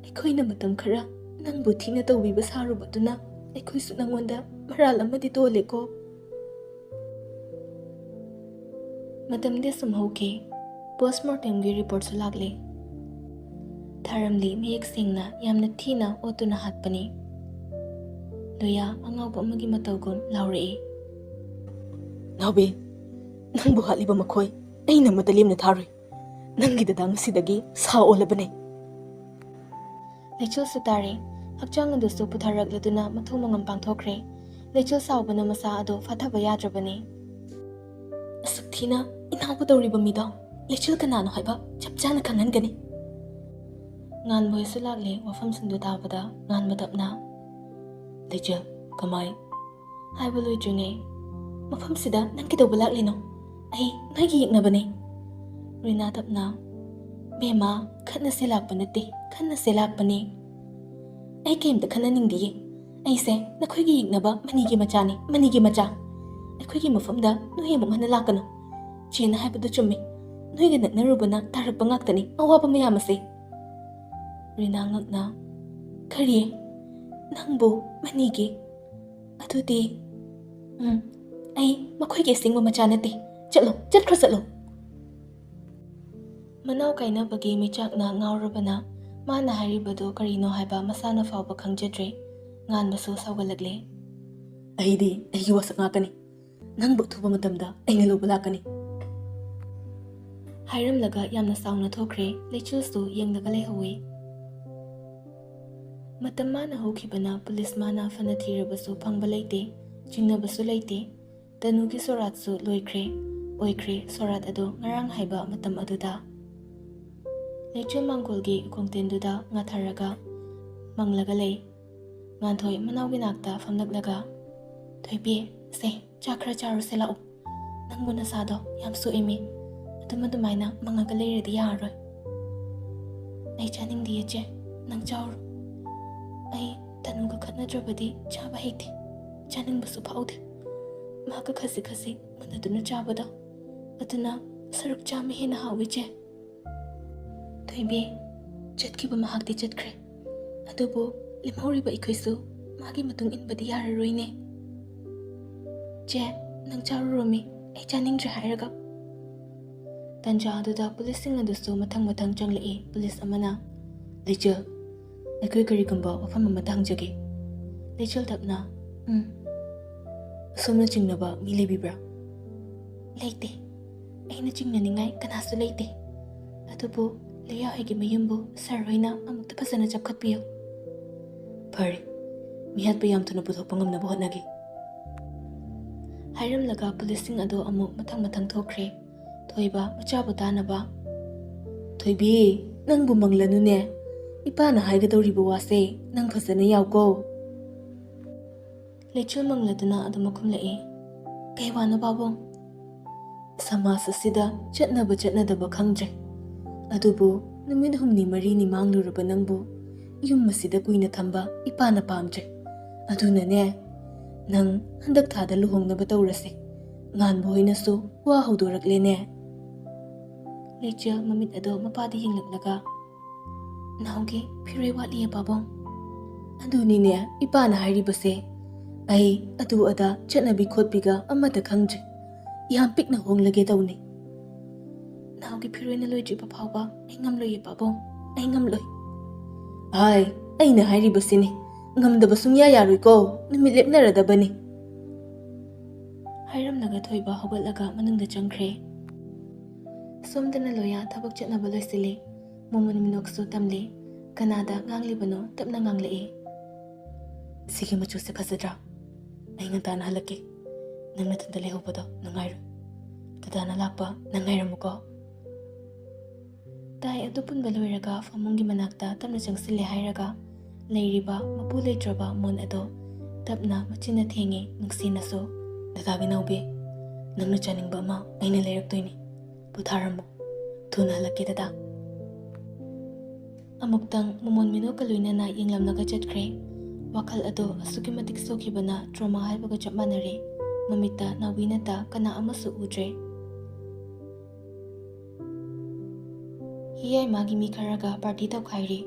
ꯑꯩꯈꯣꯏꯅ ꯃꯇꯝ ꯈꯔ ꯅꯪꯕꯨ ꯊꯤꯅ ꯇꯧꯕꯤꯕ ꯁꯥꯔꯨꯕꯗꯨꯅ ꯑꯩꯈꯣꯏꯁꯨ ꯅꯪꯉꯣꯟꯗ ꯃꯔꯥꯜ ꯑꯃꯗꯤ ꯇꯣꯜꯂꯦꯀꯣ꯫" ꯃꯇꯝꯗꯤ ꯑꯁꯨꯝ ꯍꯧꯈꯤ꯫ ꯄꯣꯁꯃꯣꯔꯇꯦꯝꯒꯤ ꯔꯤꯄꯣꯔꯠꯁꯨ ꯂꯥꯛꯂꯦ꯫ ꯊꯥꯔꯝꯂꯤ ꯃꯌꯦꯛ ꯁꯦꯡꯅ ꯌꯥꯝꯅ ꯊꯤꯅ ꯑꯣꯠꯇꯨꯅ ꯍꯥꯠꯄꯅꯤ꯫ ꯂꯣꯌꯥ ꯑꯉꯥꯎꯕ ꯑꯃꯒꯤ ꯃꯇꯧꯒꯨꯝ ꯂꯥꯎꯔꯛꯏ꯫ "ꯅꯥꯎꯕꯤ, ꯅꯪꯕꯨ ꯍꯥꯠꯂꯤꯕ ꯃꯈꯣꯏ ꯑꯩꯅ ꯑꯃꯠꯇ ꯂꯦꯝꯅ ꯊꯥꯔꯣꯏ꯫ ꯅꯪꯒꯤ ꯗꯗꯥ ꯉꯁꯤꯗꯒꯤ ꯁꯥ ꯑꯣꯜꯂꯕꯅꯦ꯫ ꯂꯩꯆꯤꯜꯁꯨ ꯇꯥꯔꯦ꯫ ꯍꯛꯆꯥꯡ ꯑꯗꯨꯁꯨ ꯄꯨꯊꯔꯛꯂꯗꯨꯅ ꯃꯊꯧ ꯃꯉꯝ ꯄꯥꯡꯊꯣꯛꯈ꯭ꯔꯦ꯫ ꯂꯩꯆꯤꯜ ꯁꯥꯎꯕꯅ ꯃꯁꯥ ꯑꯗꯨ ꯐꯥꯊꯕ ꯌꯥꯗ꯭ꯔꯕꯅꯤ꯫ "ꯑꯁꯨꯛ ꯊꯤꯅ ꯏꯅꯥꯎꯕ ꯇꯧꯔꯤꯕ ꯃꯤꯗꯣ ꯂꯩꯆꯤꯜ ꯀꯅꯥꯅꯣ ꯍꯥꯏꯕ ꯆꯞ ꯆꯥꯅ ꯈꯪꯍꯟꯒꯅꯤ"꯫ ꯉꯥꯟꯕ ꯍꯣꯏꯁꯨ ꯂꯥꯛꯂꯦ꯫ ꯋꯥꯐꯝꯁꯤꯡꯗꯨ ꯇꯥꯕꯗ ꯉꯥꯟꯕ ꯇꯞꯅ, "ꯂꯩꯆꯤꯜ, ꯀꯃꯥꯏ?" ꯍꯥꯏꯕ ꯂꯣꯏꯗ꯭ꯔꯤꯉꯩ, "ꯃꯐꯝꯁꯤꯗ ꯅꯪ ꯀꯩꯗꯧꯕ ꯂꯥꯛꯂꯤꯅꯣ? ꯑꯩ ꯅꯣꯏꯒꯤ ꯌꯦꯛꯅꯕꯅꯦ"꯫ ꯔꯤꯅꯥ ꯇꯞꯅ, "ꯕꯦꯝꯃ, ꯈꯠꯅꯁꯦ ꯂꯥꯛꯄ ꯅꯠꯇꯦ, ꯈꯠꯅꯁꯦ ꯂꯥꯛꯄꯅꯦ"꯫ "ꯑꯩ ꯀꯩꯝꯇ ꯈꯟꯅꯅꯤꯡꯗꯤꯌꯦ꯫ ꯑꯩꯁꯦ ꯅꯈꯣꯏꯒꯤ ꯌꯦꯛꯅꯕ ꯃꯅꯤꯒꯤ ꯃꯆꯥꯅꯤ, ꯃꯅꯤꯒꯤ ꯃꯆꯥ꯫ ꯑꯩꯈꯣꯏꯒꯤ ꯃꯐꯝꯗ ꯅꯣꯏ ꯑꯃꯨꯛ ꯍꯟꯅ ꯂꯥꯛꯀꯅꯨ꯫ ꯆꯦꯅ ꯍꯥꯏꯕꯗꯨ ꯆꯨꯝꯃꯤ꯫ ꯅꯣꯏꯒ ꯅꯛꯅꯔꯨꯕꯅ ꯇꯥꯔꯛꯄ ꯉꯥꯛꯇꯅꯤ ꯑꯋꯥꯕ ꯃꯌꯥꯝ ꯑꯁꯦ"꯫ ꯔꯤꯅꯥ ꯉꯛꯅ, "ꯀꯔꯤ? ꯅꯪꯕꯨ ꯃꯅꯤꯒꯤ? ꯑꯗꯨꯗꯤ, ꯎꯝ, ꯑꯩ ꯃꯈꯣꯏꯒꯤ ꯑꯁꯦꯡꯕ ꯃꯆꯥ ꯅꯠꯇꯦ꯫ ꯆꯠꯂꯣ, ꯆꯠꯈ꯭ꯔꯣ, ꯆꯠꯂꯣ"꯫ ꯃꯅꯥꯎ ꯀꯥꯏꯅꯕꯒꯤ ꯃꯩꯆꯥꯛꯅ ꯉꯥꯎꯔꯕꯅ ꯃꯥꯅ ꯍꯥꯏꯔꯤꯕꯗꯨ ꯀꯔꯤꯅꯣ ꯍꯥꯏꯕ ꯃꯁꯥꯅ ꯐꯥꯎꯕ ꯈꯪꯖꯗ꯭ꯔꯦ꯫ ꯉꯥꯟꯕꯁꯨ ꯁꯥꯎꯒꯠꯂꯛꯂꯦ꯫ "ꯑꯩꯗꯤ ꯑꯩꯒꯤ ꯋꯥꯁꯛ ꯉꯥꯛꯀꯅꯤ꯫ ꯅꯪꯕꯨ ꯑꯊꯨꯕ ꯃꯇꯝꯗ ꯑꯩꯅ ꯂꯧꯕ ꯂꯥꯛꯀꯅꯤ"꯫ ꯍꯥꯏꯔꯝꯂꯒ ꯌꯥꯝꯅ ꯁꯥꯎꯅ ꯊꯣꯛꯈ꯭ꯔꯦ꯫ ꯂꯩꯆꯤꯜꯁꯨ ꯌꯦꯡꯂꯒ ꯂꯩꯍꯧꯋꯤ꯫ ꯃꯇꯝ ꯃꯥꯅ ꯍꯧꯈꯤꯕꯅ ꯄꯨꯂꯤꯁ ꯃꯥꯅ ꯐꯅ ꯊꯤꯔꯕꯁꯨ ꯐꯪꯕ ꯂꯩꯇꯦ꯫ ꯆꯤꯡꯅꯕꯁꯨ ꯂꯩꯇꯦ꯫ ꯇꯅꯨꯒꯤ ꯁꯣꯔꯥꯠꯁꯨ ꯂꯣꯏꯈ꯭ꯔꯦ꯫ ꯑꯣꯏꯈ꯭ꯔꯦ ꯁꯣꯔꯥꯠ ꯑꯗꯨ ꯉꯔꯥꯡ ꯍꯥꯏꯕ ꯃꯇꯝ ꯑꯗꯨꯗ꯫ ꯂꯩꯆꯤꯜ ꯃꯥꯡꯒꯣꯜꯒꯤ ꯈꯣꯡꯇꯦꯟꯗꯨꯗ ꯉꯥꯊꯔꯒ ꯃꯪꯂꯒ ꯂꯩ꯫ ꯉꯥꯟꯊꯣꯏ ꯃꯅꯥꯎꯒꯤ ꯅꯥꯛꯇ ꯐꯝꯂꯛꯂꯒ, "ꯊꯣꯏꯕꯤ, ꯁꯦ, ꯆꯥꯛ ꯈꯔ ꯆꯥꯔꯨꯁꯦ ꯂꯥꯛꯎ꯫ ꯅꯪꯕꯨ ꯅꯁꯥꯗꯣ ꯌꯥꯝ ꯁꯣꯛꯏꯃꯤ꯫ ꯑꯗꯨꯝ ꯑꯗꯨꯃꯥꯏꯅ ꯃꯪꯉꯒ ꯂꯩꯔꯗꯤ ꯌꯥꯔꯔꯣꯏ"꯫ "ꯑꯩ ꯆꯥꯅꯤꯡꯗꯤꯌꯦ ꯆꯦ, ꯅꯪ ꯆꯥꯎꯔꯣ꯫ ꯑꯩ ꯇꯅꯨꯒ ꯈꯠꯅꯗ꯭ꯔꯕꯗꯤ ꯆꯥꯕ ꯍꯩꯇꯦ, ꯆꯥꯅꯤꯡꯕꯁꯨ ꯐꯥꯎꯗꯦ꯫ ꯃꯍꯥꯛꯀ ꯈꯖꯤꯛ ꯈꯖꯤꯛ ꯃꯨꯟꯅꯗꯨꯅ ꯆꯥꯕꯗꯣ, ꯑꯗꯨꯅ ꯁꯔꯨꯛ ꯆꯥꯝꯃ ꯍꯦꯟꯅ ꯍꯥꯎꯏ ꯆꯦ"꯫ "ꯊꯣꯏꯕꯤ, ꯆꯠꯈꯤꯕ ꯃꯍꯥꯛꯇꯤ ꯆꯠꯈ꯭ꯔꯦ, ꯑꯗꯨꯕꯨ ꯂꯦꯝꯍꯧꯔꯤꯕ ꯑꯩꯈꯣꯏꯁꯨ ꯃꯥꯒꯤ ꯃꯇꯨꯡ ꯏꯟꯕꯗꯤ ꯌꯥꯔꯔꯣꯏꯅꯦ꯫ ꯆꯦ, ꯅꯪ ꯆꯥꯔꯨꯔꯣꯃꯤ, ꯑꯩ ꯆꯥꯅꯤꯡꯗ꯭ꯔꯦ ꯍꯥꯏꯔꯒ"꯫ ꯇꯟꯖꯥ ꯑꯗꯨꯗ ꯄꯨꯂꯤꯁꯁꯤꯡ ꯑꯗꯨꯁꯨ ꯃꯊꯪ ꯃꯊꯪ ꯆꯪꯂꯛꯏ꯫ ꯄꯨꯂꯤꯁ ꯑꯃꯅ, "ꯂꯩꯆꯤꯜ, ꯑꯩꯈꯣꯏ ꯀꯔꯤꯒꯨꯝꯕ ꯋꯥꯐꯝ ꯑꯃꯇ ꯍꯪꯖꯒꯦ"꯫ ꯂꯩꯆꯤꯜ ꯇꯞꯅ, "ꯎꯝ"꯫ "ꯑꯁꯣꯝꯅ ꯆꯤꯡꯅꯕ ꯃꯤ ꯂꯩꯕꯤꯕ꯭ꯔꯥ?" "ꯂꯩꯇꯦ꯫ ꯑꯩꯅ ꯆꯤꯡꯅꯅꯤꯡꯉꯥꯏ ꯀꯅꯥꯁꯨ ꯂꯩꯇꯦ꯫ ꯑꯗꯨꯕꯨ ꯂꯩꯌꯥ ꯍꯣꯏꯒꯤ ꯃꯌꯨꯝꯕꯨ ꯁꯥꯔ ꯍꯣꯏꯅ ꯑꯃꯨꯛꯇ ꯐꯖꯅ ꯆꯞꯈꯠꯄꯤꯌꯨ꯫ ꯐꯔꯦ, ꯃꯤꯍꯥꯠꯄ ꯌꯥꯝ ꯊꯨꯅ ꯄꯨꯊꯣꯛꯄ ꯉꯝꯅꯕ ꯍꯣꯠꯅꯒꯦ꯫ ꯍꯥꯏꯔꯝꯂꯒ ꯄꯨꯂꯤꯁꯁꯤꯡ ꯑꯗꯨ ꯑꯃꯨꯛ ꯃꯊꯪ ꯃꯊꯪ ꯊꯣꯛꯈ꯭ꯔꯦ꯫ ꯊꯣꯏꯕ ꯃꯆꯥꯕꯨ ꯇꯥꯅꯕ꯫ "ꯊꯣꯏꯕꯤ, ꯅꯪꯕꯨ ꯃꯪꯂꯅꯨꯅꯦ꯫ ꯏꯄꯥꯅ ꯍꯥꯏꯒꯗꯧꯔꯤꯕ ꯋꯥꯁꯦ ꯅꯪ ꯐꯖꯅ ꯌꯥꯎꯀꯣ꯫" ꯂꯩꯆꯤꯜ ꯃꯪꯂꯗꯨꯅ ꯑꯗꯨꯃꯛ ꯈꯨꯝꯂꯛꯏ꯫ "ꯀꯩ ꯋꯥꯅꯣ ꯄꯥꯕꯨꯡ?" "ꯁꯃꯥꯖ ꯑꯁꯤꯗ ꯆꯠꯅꯕ ꯆꯠꯅꯗꯕ ꯈꯪꯗ꯭ꯔꯦ, ꯑꯗꯨꯕꯨ ꯅꯨꯃꯤꯠ ꯍꯨꯝꯅꯤ ꯃꯔꯤꯅꯤ ꯃꯥꯡꯂꯨꯔꯕ ꯅꯪꯕꯨ ꯌꯨꯝ ꯑꯁꯤꯗ ꯀꯨꯏꯅ ꯊꯝꯕ ꯏꯄꯥꯅ ꯄꯥꯝꯗ꯭ꯔꯦ꯫ ꯑꯗꯨꯅꯅꯦ, ꯅꯪ ꯍꯟꯗꯛ ꯊꯥꯗ ꯂꯨꯍꯣꯡꯅꯕ ꯇꯧꯔꯁꯦ꯫ ꯉꯥꯟꯕ ꯍꯣꯏꯅꯁꯨ ꯋꯥ ꯍꯧꯗꯣꯔꯛꯂꯦꯅꯦ꯫" ꯂꯩꯆꯤꯜ ꯃꯃꯤꯠ ꯑꯗꯣ ꯃꯄꯥꯗ ꯌꯦꯡꯂꯛꯂꯒ, "ꯅꯥꯎꯒꯤ ꯐꯤꯔꯣꯏ ꯋꯥꯠꯂꯤꯌꯦ ꯄꯥꯕꯨꯡ꯫" "ꯑꯗꯨꯅꯤꯅꯦ ꯏꯄꯥꯅ ꯍꯥꯏꯔꯤꯕꯁꯦ꯫ ꯑꯩ ꯑꯗꯨ ꯑꯗꯥ ꯆꯠꯅꯕꯤ ꯈꯣꯠꯄꯤꯒ ꯑꯃꯠꯇ ꯈꯪꯗ꯭ꯔꯦ꯫ ꯌꯥꯝ ꯄꯤꯛꯅ ꯍꯣꯡꯂꯒꯦ ꯇꯧꯅꯤ꯫" "ꯅꯥꯎꯒꯤ ꯐꯤꯔꯣꯏꯅ ꯂꯣꯏꯗ꯭ꯔꯤꯕ ꯐꯥꯎꯕ ꯑꯩ ꯉꯝꯂꯣꯏꯌꯦ ꯄꯥꯕꯨꯡ, ꯑꯩ ꯉꯝꯂꯣꯏ꯫" "ꯑꯥꯏ, ꯑꯩꯅ ꯍꯥꯏꯔꯤꯕꯁꯤꯅꯤ, ꯉꯝꯗꯕ ꯁꯨꯡꯌꯥ ꯌꯥꯔꯣꯏꯀꯣ, ꯅꯨꯃꯤꯠ ꯂꯦꯞꯅꯔꯗꯕꯅꯤ꯫" ꯍꯥꯏꯔꯝꯂꯒ ꯊꯣꯏꯕ ꯍꯧꯒꯠꯂꯒ ꯃꯅꯨꯡꯗ ꯆꯪꯈ꯭ꯔꯦ꯫ ꯁꯣꯝꯗꯅ ꯂꯣꯌꯥ ꯊꯕꯛ ꯆꯠꯅꯕ ꯂꯣꯏꯁꯤꯜꯂꯤ꯫ ꯃꯣꯃꯣꯟ ꯃꯤꯅꯣꯛꯁꯨ ꯇꯝꯂꯤ꯫ ꯀꯅꯥꯗ ꯉꯥꯡꯂꯤꯕꯅꯣ ꯇꯞꯅ ꯉꯥꯡꯂꯛꯏ꯫ "ꯁꯤꯒꯤ ꯃꯆꯨꯁꯦ ꯐꯖꯗ꯭ꯔꯥ? ꯑꯩ ꯉꯟꯇꯥꯅ ꯍꯜꯂꯛꯀꯦ꯫ ꯅꯪ ꯅꯊꯟꯇ ꯂꯩꯍꯧꯕꯗꯣ ꯅꯨꯡꯉꯥꯏꯔꯣꯏ꯫ ꯗꯗꯥꯅ ꯂꯥꯛꯄ ꯅꯪ ꯉꯥꯏꯔꯝꯃꯨꯀꯣ꯫" ꯇꯥꯏ ꯑꯗꯨ ꯄꯨꯟꯕ ꯂꯣꯏꯔꯒ ꯐꯃꯨꯡꯒꯤ ꯃꯅꯥꯛꯇ ꯇꯞꯅ ꯆꯪꯁꯤꯜꯂꯦ ꯍꯥꯏꯔꯒ ꯂꯩꯔꯤꯕ ꯃꯄꯨ ꯂꯩꯇ꯭ꯔꯕ ꯃꯣꯟ ꯑꯗꯣ ꯇꯞꯅ ꯃꯆꯤꯟꯅ ꯊꯦꯡꯉꯤ ꯅꯨꯡꯁꯤꯅꯁꯨ꯫ "ꯗꯗꯥꯒꯤ ꯅꯥꯎꯕꯤ, ꯅꯪꯅ ꯆꯥꯅꯤꯡꯕ ꯑꯃ ꯑꯩꯅ ꯂꯩꯔꯛꯇꯣꯏꯅꯤ꯫ ꯄꯣꯊꯥꯔꯝꯃꯨ꯫ ꯊꯨꯅ ꯍꯜꯂꯛꯀꯦ ꯗꯗꯥ꯫" ꯑꯃꯨꯛꯇꯪ ꯃꯣꯃꯣꯟ ꯃꯤꯅꯣꯛꯀ ꯂꯣꯏꯅꯅ ꯌꯦꯡꯂꯝꯂꯒ ꯆꯠꯈ꯭ꯔꯦ꯫ ꯋꯥꯈꯜ ꯑꯗꯣ ꯑꯁꯨꯛꯀꯤ ꯃꯇꯤꯛ ꯁꯣꯛꯈꯤꯕꯅ ꯇ꯭ꯔꯣꯃꯥ ꯍꯥꯏꯕꯒ ꯆꯞ ꯃꯥꯟꯅꯔꯦ꯫ ꯃꯃꯤꯠꯇ ꯅꯥꯎꯕꯤ ꯅꯠꯇ ꯀꯅꯥ ꯑꯃꯁꯨ ꯎꯗ꯭ꯔꯦ꯫ ꯍꯤꯌꯥꯏ ꯃꯥꯒꯤ ꯃꯤ ꯈꯔꯒ ꯄꯥꯔꯇꯤ ꯇꯧꯈꯥꯏꯔꯤ꯫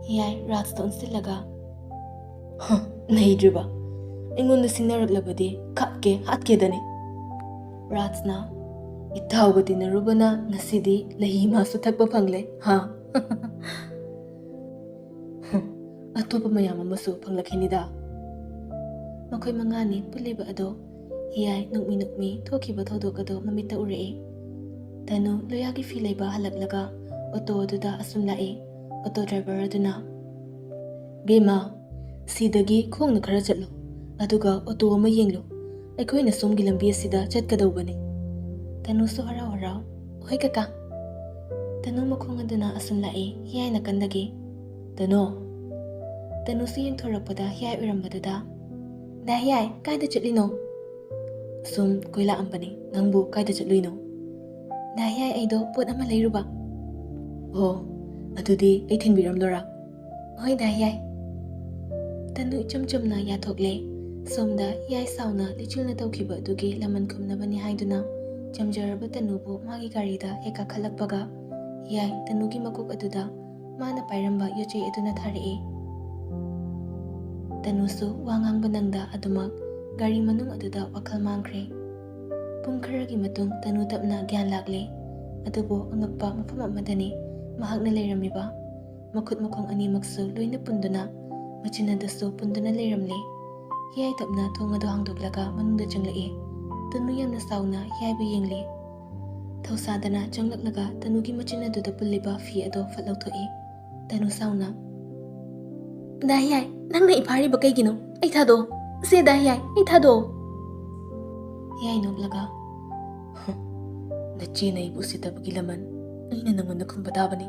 ꯍꯤꯌꯥꯏ ꯔꯥꯖꯇ ꯑꯣꯟꯁꯤꯜꯂꯒ, "ꯍ, ꯅꯩꯗ꯭ꯔꯤꯕ? ꯑꯩꯉꯣꯟꯗ ꯁꯤꯡꯅꯔꯛꯂꯕꯗꯤ ꯈꯥꯠꯀꯦ ꯍꯥꯠꯀꯦꯗꯅꯤ꯫" ꯔꯥꯖꯅ, "ꯏꯇꯥꯎꯒ ꯇꯤꯟꯅꯔꯨꯕꯅ ꯉꯁꯤꯗꯤ ꯂꯩꯍꯤ ꯃꯥꯁꯨ ꯊꯛꯄ ꯐꯪꯂꯦ, ꯍꯥ?" "ꯑꯇꯣꯞꯄ ꯃꯌꯥꯝ ꯑꯃꯁꯨ ꯐꯪꯂꯛꯈꯤꯅꯤꯗ꯫" ꯃꯈꯣꯏ ꯃꯉꯥꯅꯤ ꯄꯨꯜꯂꯤꯕ ꯑꯗꯣ ꯍꯤꯌꯥꯏ ꯅꯣꯛꯃꯤ ꯅꯣꯛꯃꯤ ꯊꯣꯛꯈꯤꯕ ꯊꯧꯗꯣꯛ ꯑꯗꯣ ꯃꯃꯤꯠꯇ ꯎꯔꯛꯏ꯫ ꯇꯅꯨ ꯂꯣꯌꯥꯒꯤ ꯐꯤ ꯂꯩꯕ ꯍꯜꯂꯛꯂꯒ ꯑꯣꯇꯣ ꯑꯗꯨꯗ ꯑꯁꯨꯝ ꯂꯥꯛꯏ꯫ ꯑꯣꯇꯣ ꯗ꯭ꯔꯥꯏꯚꯔ ꯑꯗꯨꯅ, "ꯕꯦꯝꯃ, ꯁꯤꯗꯒꯤ ꯈꯣꯡꯅ ꯈꯔ ꯆꯠꯂꯨ, ꯑꯗꯨꯒ ꯑꯣꯇꯣ ꯑꯃ ꯌꯦꯡꯂꯨ꯫ ꯑꯩꯈꯣꯏꯅ ꯁꯣꯝꯒꯤ ꯂꯝꯕꯤ ꯑꯁꯤꯗ ꯆꯠꯀꯗꯧꯕꯅꯤ꯫" ꯇꯅꯨꯁꯨ ꯍꯔꯥꯎ ꯍꯔꯥꯎ, "ꯍꯣꯏ ꯀꯀꯥ꯫" ꯇꯅꯨ ꯃꯈꯣꯡ ꯑꯗꯨꯅ ꯑꯁꯨꯝ ꯂꯥꯛꯏ, ꯍꯤꯌꯥꯏ ꯅꯥꯀꯟꯗꯒꯤ꯫ "ꯇꯅꯨ!" ꯇꯅꯨꯁꯨ ꯌꯦꯡꯊꯣꯔꯛꯄꯗ ꯍꯤꯌꯥꯏ ꯑꯣꯏꯔꯝꯕꯗꯨꯗ, "ꯗꯥ ꯍꯤꯌꯥꯏ, ꯀꯥꯏꯗ ꯆꯠꯂꯤꯅꯣ?" "ꯁꯨꯝ ꯀꯣꯏꯂꯥꯛꯑꯝꯕꯅꯤ, ꯅꯪꯕꯨ ꯀꯥꯏꯗ ꯆꯠꯂꯨꯏꯅꯣ?" "ꯗꯥ ꯍꯤꯌꯥꯏ, ꯑꯩꯗꯣ ꯄꯣꯠ ꯑꯃ ꯂꯩꯔꯨꯕ꯫" "ꯑꯣ, ꯑꯗꯨꯗꯤ ꯑꯩ ꯊꯤꯟꯕꯤꯔꯝꯂꯣꯔꯥ?" "ꯍꯣꯏ ꯗꯥ ꯍꯤꯌꯥꯏ꯫" ꯇꯅꯨ ꯏꯆꯝ ꯆꯝꯅ ꯌꯥꯊꯣꯛꯂꯦ꯫ ꯁꯣꯝꯗ ꯍꯤꯌꯥꯏ ꯁꯥꯎꯅ ꯂꯤꯆꯤꯜꯅ ꯇꯧꯈꯤꯕ ꯑꯗꯨꯒꯤ ꯂꯃꯟ ꯈꯨꯝꯅꯕꯅꯤ ꯍꯥꯏꯗꯨꯅ ꯆꯝꯖꯔꯕ ꯇꯅꯨꯕꯨ ꯃꯥꯒꯤ ꯒꯥꯔꯤꯗ ꯍꯦꯛ ꯀꯥꯈꯠꯂꯛꯄꯒ ꯍꯤꯌꯥꯏ ꯇꯅꯨꯒꯤ ꯃꯀꯣꯛ ꯑꯗꯨꯗ ꯃꯥꯅ ꯄꯥꯏꯔꯝꯕ ꯌꯣꯠꯆꯩ ꯑꯗꯨꯅ ꯊꯥꯔꯛꯏ꯫ ꯇꯅꯨꯁꯨ ꯋꯥ ꯉꯥꯡꯕ ꯅꯪꯗ ꯑꯗꯨꯃꯛ ꯒꯥꯔꯤ ꯃꯅꯨꯡ ꯑꯗꯨꯗ ꯋꯥꯈꯜ ꯃꯥꯡꯈ꯭ꯔꯦ꯫ ꯄꯨꯡ ꯈꯔꯒꯤ ꯃꯇꯨꯡ ꯇꯅꯨ ꯇꯞꯅ ꯒ꯭ꯌꯥꯟ ꯂꯥꯛꯂꯦ꯫ ꯑꯗꯨꯕꯨ ꯑꯉꯛꯄ ꯃꯐꯝ ꯑꯃꯗꯅꯤ ꯃꯍꯥꯛꯅ ꯂꯩꯔꯝꯃꯤꯕ꯫ ꯃꯈꯨꯠ ꯃꯈꯣꯡ ꯑꯅꯤꯃꯛꯁꯨ ꯂꯣꯏꯅ ꯄꯨꯟꯗꯨꯅ, ꯃꯆꯤꯟ ꯑꯗꯨꯁꯨ ꯄꯨꯟꯗꯨꯅ ꯂꯩꯔꯝꯂꯦ꯫ ꯍꯤꯌꯥꯏ ꯇꯞꯅ ꯊꯣꯡ ꯑꯗꯨ ꯍꯥꯡꯗꯣꯛꯂꯒ ꯃꯅꯨꯡꯗ ꯆꯪꯂꯛꯏ꯫ ꯇꯅꯨ ꯌꯥꯝꯅ ꯁꯥꯎꯅ ꯍꯤꯌꯥꯏꯕꯨ ꯌꯦꯡꯂꯤ꯫ ꯊꯧꯁꯥꯗꯅ ꯆꯪꯂꯛꯂꯒ ꯇꯅꯨꯒꯤ ꯃꯆꯤꯟ ꯑꯗꯨꯗ ꯄꯨꯜꯂꯤꯕ ꯐꯤ ꯑꯗꯨ ꯐꯠ ꯂꯧꯊꯣꯛꯏ꯫ ꯇꯅꯨ ꯁꯥꯎꯅ, "ꯗꯥ ꯍꯤꯌꯥꯏ, ꯅꯪꯅ ꯑꯩ ꯐꯥꯔꯤꯕ ꯀꯩꯒꯤꯅꯣ? ꯑꯩ ꯊꯥꯗꯣꯛꯑꯣ꯫ ꯁꯦ ꯗꯥ ꯍꯤꯌꯥꯏ, ꯑꯩ ꯊꯥꯗꯣꯛꯑꯣ꯫" ꯍꯤꯌꯥꯏ ꯅꯣꯛꯂꯒ, "ꯍ, ꯅꯆꯦꯅ ꯑꯩꯕꯨ ꯎꯁꯤꯠꯇꯕꯒꯤ ꯂꯃꯟ ꯑꯩꯅ ꯅꯪꯉꯣꯟꯗ ꯈꯨꯝꯕ ꯇꯥꯕꯅꯤ,"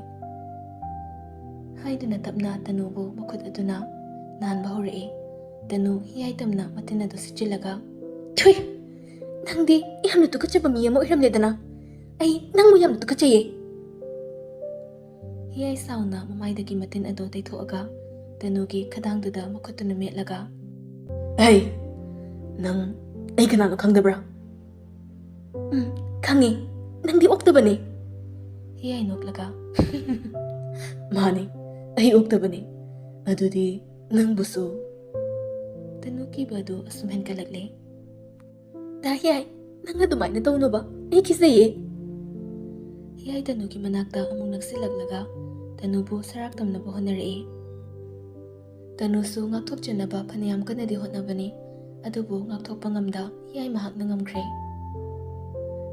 ꯍꯥꯏꯗꯨꯅ ꯇꯞꯅ ꯇꯅꯨꯕꯨ ꯃꯈꯨꯠ ꯑꯗꯨꯅ ꯅꯥꯟꯕ ꯍꯧꯔꯛꯏ꯫ ꯇꯅꯨ ꯍꯤꯌꯥꯏ ꯇꯝꯅ ꯃꯇꯤꯟ ꯑꯗꯨ ꯁꯤꯠꯆꯤꯜꯂꯒ, "ꯊꯨꯏ! ꯅꯪꯗꯤ ꯌꯥꯝꯅ ꯇꯨꯀꯠꯆꯕ ꯃꯤ ꯑꯃ ꯑꯣꯏꯔꯝꯂꯦꯗꯅ꯫ ꯑꯩ ꯅꯪꯕꯨ ꯌꯥꯝꯅ ꯇꯨꯀꯠꯆꯩꯌꯦ!" ꯍꯤꯌꯥꯏ ꯁꯥꯎꯅ ꯃꯃꯥꯏꯗꯒꯤ ꯃꯇꯤꯟ ꯑꯗꯨ ꯇꯩꯊꯣꯛꯑꯒ ꯇꯅꯨꯒꯤ ꯈꯗꯥꯡꯗꯨꯗ ꯃꯈꯨꯠꯇꯨꯅ ꯃꯦꯠꯂꯒ, "ꯍꯩ! ꯅꯪ ꯑꯩ ꯀꯅꯥꯅꯣ ꯈꯪꯗꯕ꯭ꯔꯥ?" "ꯎꯝ, ꯈꯪꯉꯤ꯫ ꯅꯪꯗꯤ ꯑꯣꯛꯇꯕꯅꯦ꯫" ꯍꯤꯌꯥꯏ ꯅꯣꯛꯂꯒ, "ꯃꯥꯅꯤ, ꯑꯩ ꯑꯣꯛꯇꯕꯅꯤ꯫ ꯑꯗꯨꯗꯤ ꯅꯪꯕꯨꯁꯨ?" ꯇꯅꯨ ꯀꯤꯕ ꯑꯗꯨ ꯑꯁꯨꯝ ꯍꯦꯟꯒꯠꯂꯛꯂꯦ꯫ "ꯗꯥ ꯍꯤꯌꯥꯏ, ꯅꯪ ꯑꯗꯨꯃꯥꯏꯅ ꯇꯧꯅꯨꯕ꯫ ꯑꯩ ꯀꯤꯖꯩꯌꯦ꯫" ꯍꯤꯌꯥꯏ ꯇꯅꯨꯒꯤ ꯃꯅꯥꯛꯇ ꯑꯃꯨꯛ ꯅꯛꯁꯤꯜꯂꯛꯂꯒ ꯇꯅꯨꯕꯨ ꯁꯔꯥꯛ ꯇꯝꯅꯕ ꯍꯣꯠꯅꯔꯛꯏ꯫ ꯇꯅꯨꯁꯨ ꯉꯥꯛꯊꯣꯛꯆꯅꯕ ꯐꯅꯌꯥꯝ ꯀꯟꯅꯗꯤ ꯍꯣꯠꯅꯕꯅꯤ, ꯑꯗꯨꯕꯨ ꯉꯥꯛꯊꯣꯛꯄ ꯉꯝꯗ ꯍꯤꯌꯥꯏ ꯃꯍꯥꯛꯅ ꯉꯝꯈ꯭ꯔꯦ꯫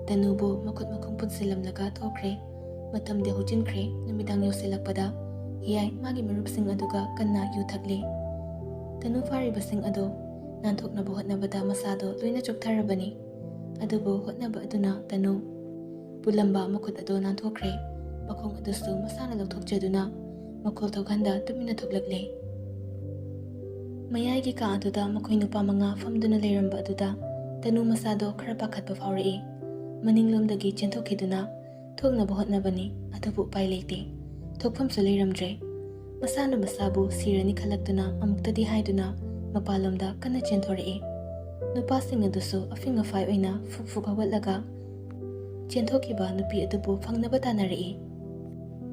ꯇꯅꯨꯕꯨ ꯃꯈꯨꯠ ꯃꯈꯣꯡ ꯄꯨꯟꯁꯤꯜꯂꯝꯂꯒ ꯊꯣꯛꯈ꯭ꯔꯦ꯫ ꯃꯇꯝꯗꯤ ꯍꯧꯖꯤꯟꯈ꯭ꯔꯦ꯫ ꯅꯨꯃꯤꯗꯥꯡ ꯌꯧꯁꯤꯜꯂꯛꯄꯗ ꯍꯤꯌꯥꯏ ꯃꯥꯒꯤ ꯃꯔꯨꯞꯁꯤꯡ ꯑꯗꯨꯒ ꯀꯟꯅ ꯌꯨ ꯊꯛꯂꯤ꯫ ꯇꯅꯨ ꯐꯥꯔꯤꯕꯁꯤꯡ ꯑꯗꯨ ꯅꯥꯟꯊꯣꯛꯅꯕ ꯍꯣꯠꯅꯕꯗ ꯃꯁꯥꯗꯣ ꯂꯣꯏꯅ ꯆꯣꯛꯊꯔꯕꯅꯤ꯫ ꯑꯗꯨꯕꯨ ꯍꯣꯠꯅꯕ ꯑꯗꯨꯅ ꯇꯅꯨ ꯄꯨꯜꯂꯝꯕ ꯃꯈꯨꯠ ꯑꯗꯨ ꯅꯥꯟꯊꯣꯛꯈ꯭ꯔꯦ꯫ ꯃꯈꯣꯡ ꯑꯗꯨꯁꯨ ꯃꯁꯥꯅ ꯂꯧꯊꯣꯛꯆꯗꯨꯅ ꯃꯈꯣꯜ ꯊꯣꯛꯍꯟꯗ ꯇꯨꯃꯤꯟꯅ ꯊꯣꯛꯂꯛꯂꯦ꯫ ꯃꯌꯥꯏꯒꯤ ꯀꯥ ꯑꯗꯨꯗ ꯃꯈꯣꯏ ꯅꯨꯄꯥ ꯃꯉꯥ ꯐꯝꯗꯨꯅ ꯂꯩꯔꯝꯕ ꯑꯗꯨꯗ ꯇꯅꯨ ꯃꯁꯥꯗꯣ ꯈꯔ ꯄꯥꯈꯠꯄ ꯐꯥꯎꯔꯛꯏ꯫ ꯃꯅꯤꯡꯂꯣꯝꯗꯒꯤ ꯆꯦꯟꯊꯣꯛꯈꯤꯗꯨꯅ ꯊꯣꯛꯅꯕ ꯍꯣꯠꯅꯕꯅꯤ, ꯑꯗꯨꯕꯨ ꯎꯄꯥꯏ ꯂꯩꯇꯦ꯫ ꯊꯣꯛꯐꯝꯁꯨ ꯂꯩꯔꯝꯗ꯭ꯔꯦ꯫ ꯃꯁꯥꯅ ꯃꯁꯥꯕꯨ ꯁꯤꯔꯅꯤ ꯈꯜꯂꯛꯇꯨꯅ ꯑꯃꯨꯛꯇꯗꯤ ꯍꯥꯏꯗꯨꯅ ꯃꯄꯥꯟꯂꯣꯝꯗ ꯀꯟꯅ ꯆꯦꯟꯊꯣꯔꯛꯏ꯫ ꯅꯨꯄꯥꯁꯤꯡ ꯑꯗꯨꯁꯨ ꯑꯐꯤꯡ ꯑꯐꯥꯏ ꯑꯣꯏꯅ ꯐꯨꯛ ꯐꯨꯛ ꯍꯧꯒꯠꯂꯒ ꯆꯦꯟꯊꯣꯛꯈꯤꯕ ꯅꯨꯄꯤ ꯑꯗꯨꯕꯨ ꯐꯪꯅꯕ ꯇꯥꯟꯅꯔꯛꯏ꯫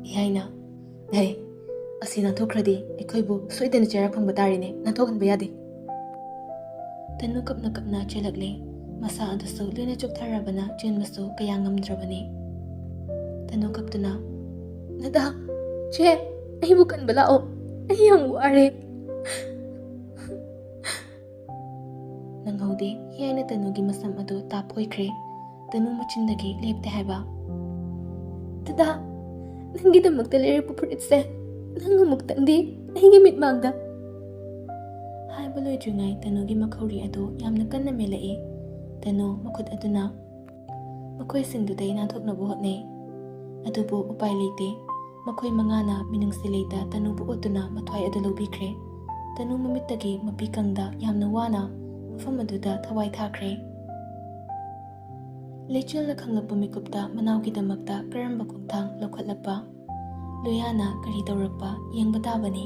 ꯍꯤꯌꯥꯏꯅ, "ꯍꯦ, ꯑꯁꯤ ꯅꯥꯟꯊꯣꯛꯈ꯭ꯔꯗꯤ ꯑꯩꯈꯣꯏꯕꯨ ꯁꯣꯏꯗꯅ ꯆꯩꯔꯥꯛ ꯐꯪꯕ ꯇꯥꯔꯦꯅꯦ, ꯅꯥꯟꯊꯣꯛꯍꯟꯕ ꯌꯥꯗꯦ꯫" ꯇꯅꯨ ꯀꯞꯅ ꯀꯞꯅ ꯆꯦꯜꯂꯛꯂꯦ꯫ ꯃꯁꯥ ꯑꯗꯨꯁꯨ ꯂꯣꯏꯅ ꯆꯣꯛꯊꯔꯕꯅ ꯆꯦꯟꯕꯁꯨ ꯀꯌꯥ ꯉꯝꯗ꯭ꯔꯕꯅꯤ꯫ ꯇꯅꯨ ꯀꯞꯇꯨꯅ, "ꯗꯗꯥ, ꯆꯦ, ꯑꯩꯕꯨ ꯀꯟꯕ ꯂꯥꯛꯑꯣ, ꯑꯩ ꯌꯥꯝ ꯋꯥꯔꯦ꯫" ꯅꯪꯍꯧꯗꯦ, ꯍꯤꯌꯥꯏꯅ ꯇꯅꯨꯒꯤ ꯃꯁꯝ ꯑꯗꯨ ꯇꯥꯞ ꯑꯣꯏꯈ꯭ꯔꯦ꯫ ꯇꯅꯨ ꯃꯆꯤꯟꯗꯒꯤ ꯂꯦꯞꯇꯦ ꯍꯥꯏꯕ, "ꯗꯗꯥ, ꯅꯪꯒꯤꯗꯃꯛꯇ ꯂꯩꯔꯛꯄ ꯐꯨꯔꯤꯠꯁꯦ ꯅꯪ ꯑꯃꯨꯛꯇꯪꯗꯤ ꯑꯩꯒꯤ ꯃꯤꯠꯃꯥꯡꯗ꯫" ꯍꯥꯏꯕ ꯂꯣꯏꯗ꯭ꯔꯤꯉꯩ ꯇꯅꯨꯒꯤ ꯃꯈꯧꯔꯤ ꯑꯗꯨ ꯌꯥꯝꯅ ꯀꯟꯅ ꯃꯦꯜꯂꯛꯏ꯫ ꯇꯅꯨ ꯃꯈꯨꯠ ꯑꯗꯨꯅ ꯃꯈꯣꯏꯁꯤꯡꯗꯨꯗꯩ ꯅꯥꯟꯊꯣꯛꯅꯕ ꯍꯣꯠꯅꯩ꯫ ꯑꯗꯨꯕꯨ ꯎꯄꯥꯏ ꯂꯩꯇꯦ꯫ ꯃꯈꯣꯏ ꯃꯉꯥꯅ ꯃꯤꯅꯨꯡꯁꯤ ꯂꯩꯇ ꯇꯅꯨꯕꯨ ꯑꯣꯠꯇꯨꯅ ꯃꯊ꯭ꯋꯥꯏ ꯑꯗꯨ ꯂꯧꯕꯤꯈ꯭ꯔꯦ꯫ ꯇꯅꯨ ꯃꯃꯤꯠꯇꯒꯤ ꯃꯄꯤ ꯀꯪꯗ ꯌꯥꯝꯅ ꯋꯥꯅ ꯃꯐꯝ ꯑꯗꯨꯗ ꯊꯋꯥꯏ ꯊꯥꯈ꯭ꯔꯦ꯫ ꯂꯩꯆꯤꯜꯅ ꯈꯪꯂꯛꯄ ꯃꯤꯀꯨꯞꯇ ꯃꯅꯥꯎꯒꯤꯗꯃꯛꯇ ꯀꯔꯝꯕ ꯈꯣꯡꯊꯥꯡ ꯂꯧꯈꯠꯂꯛꯄ? ꯂꯨꯌꯥꯅ ꯀꯔꯤ ꯇꯧꯔꯛꯄ ꯌꯦꯡꯕ ꯇꯥꯕꯅꯤ꯫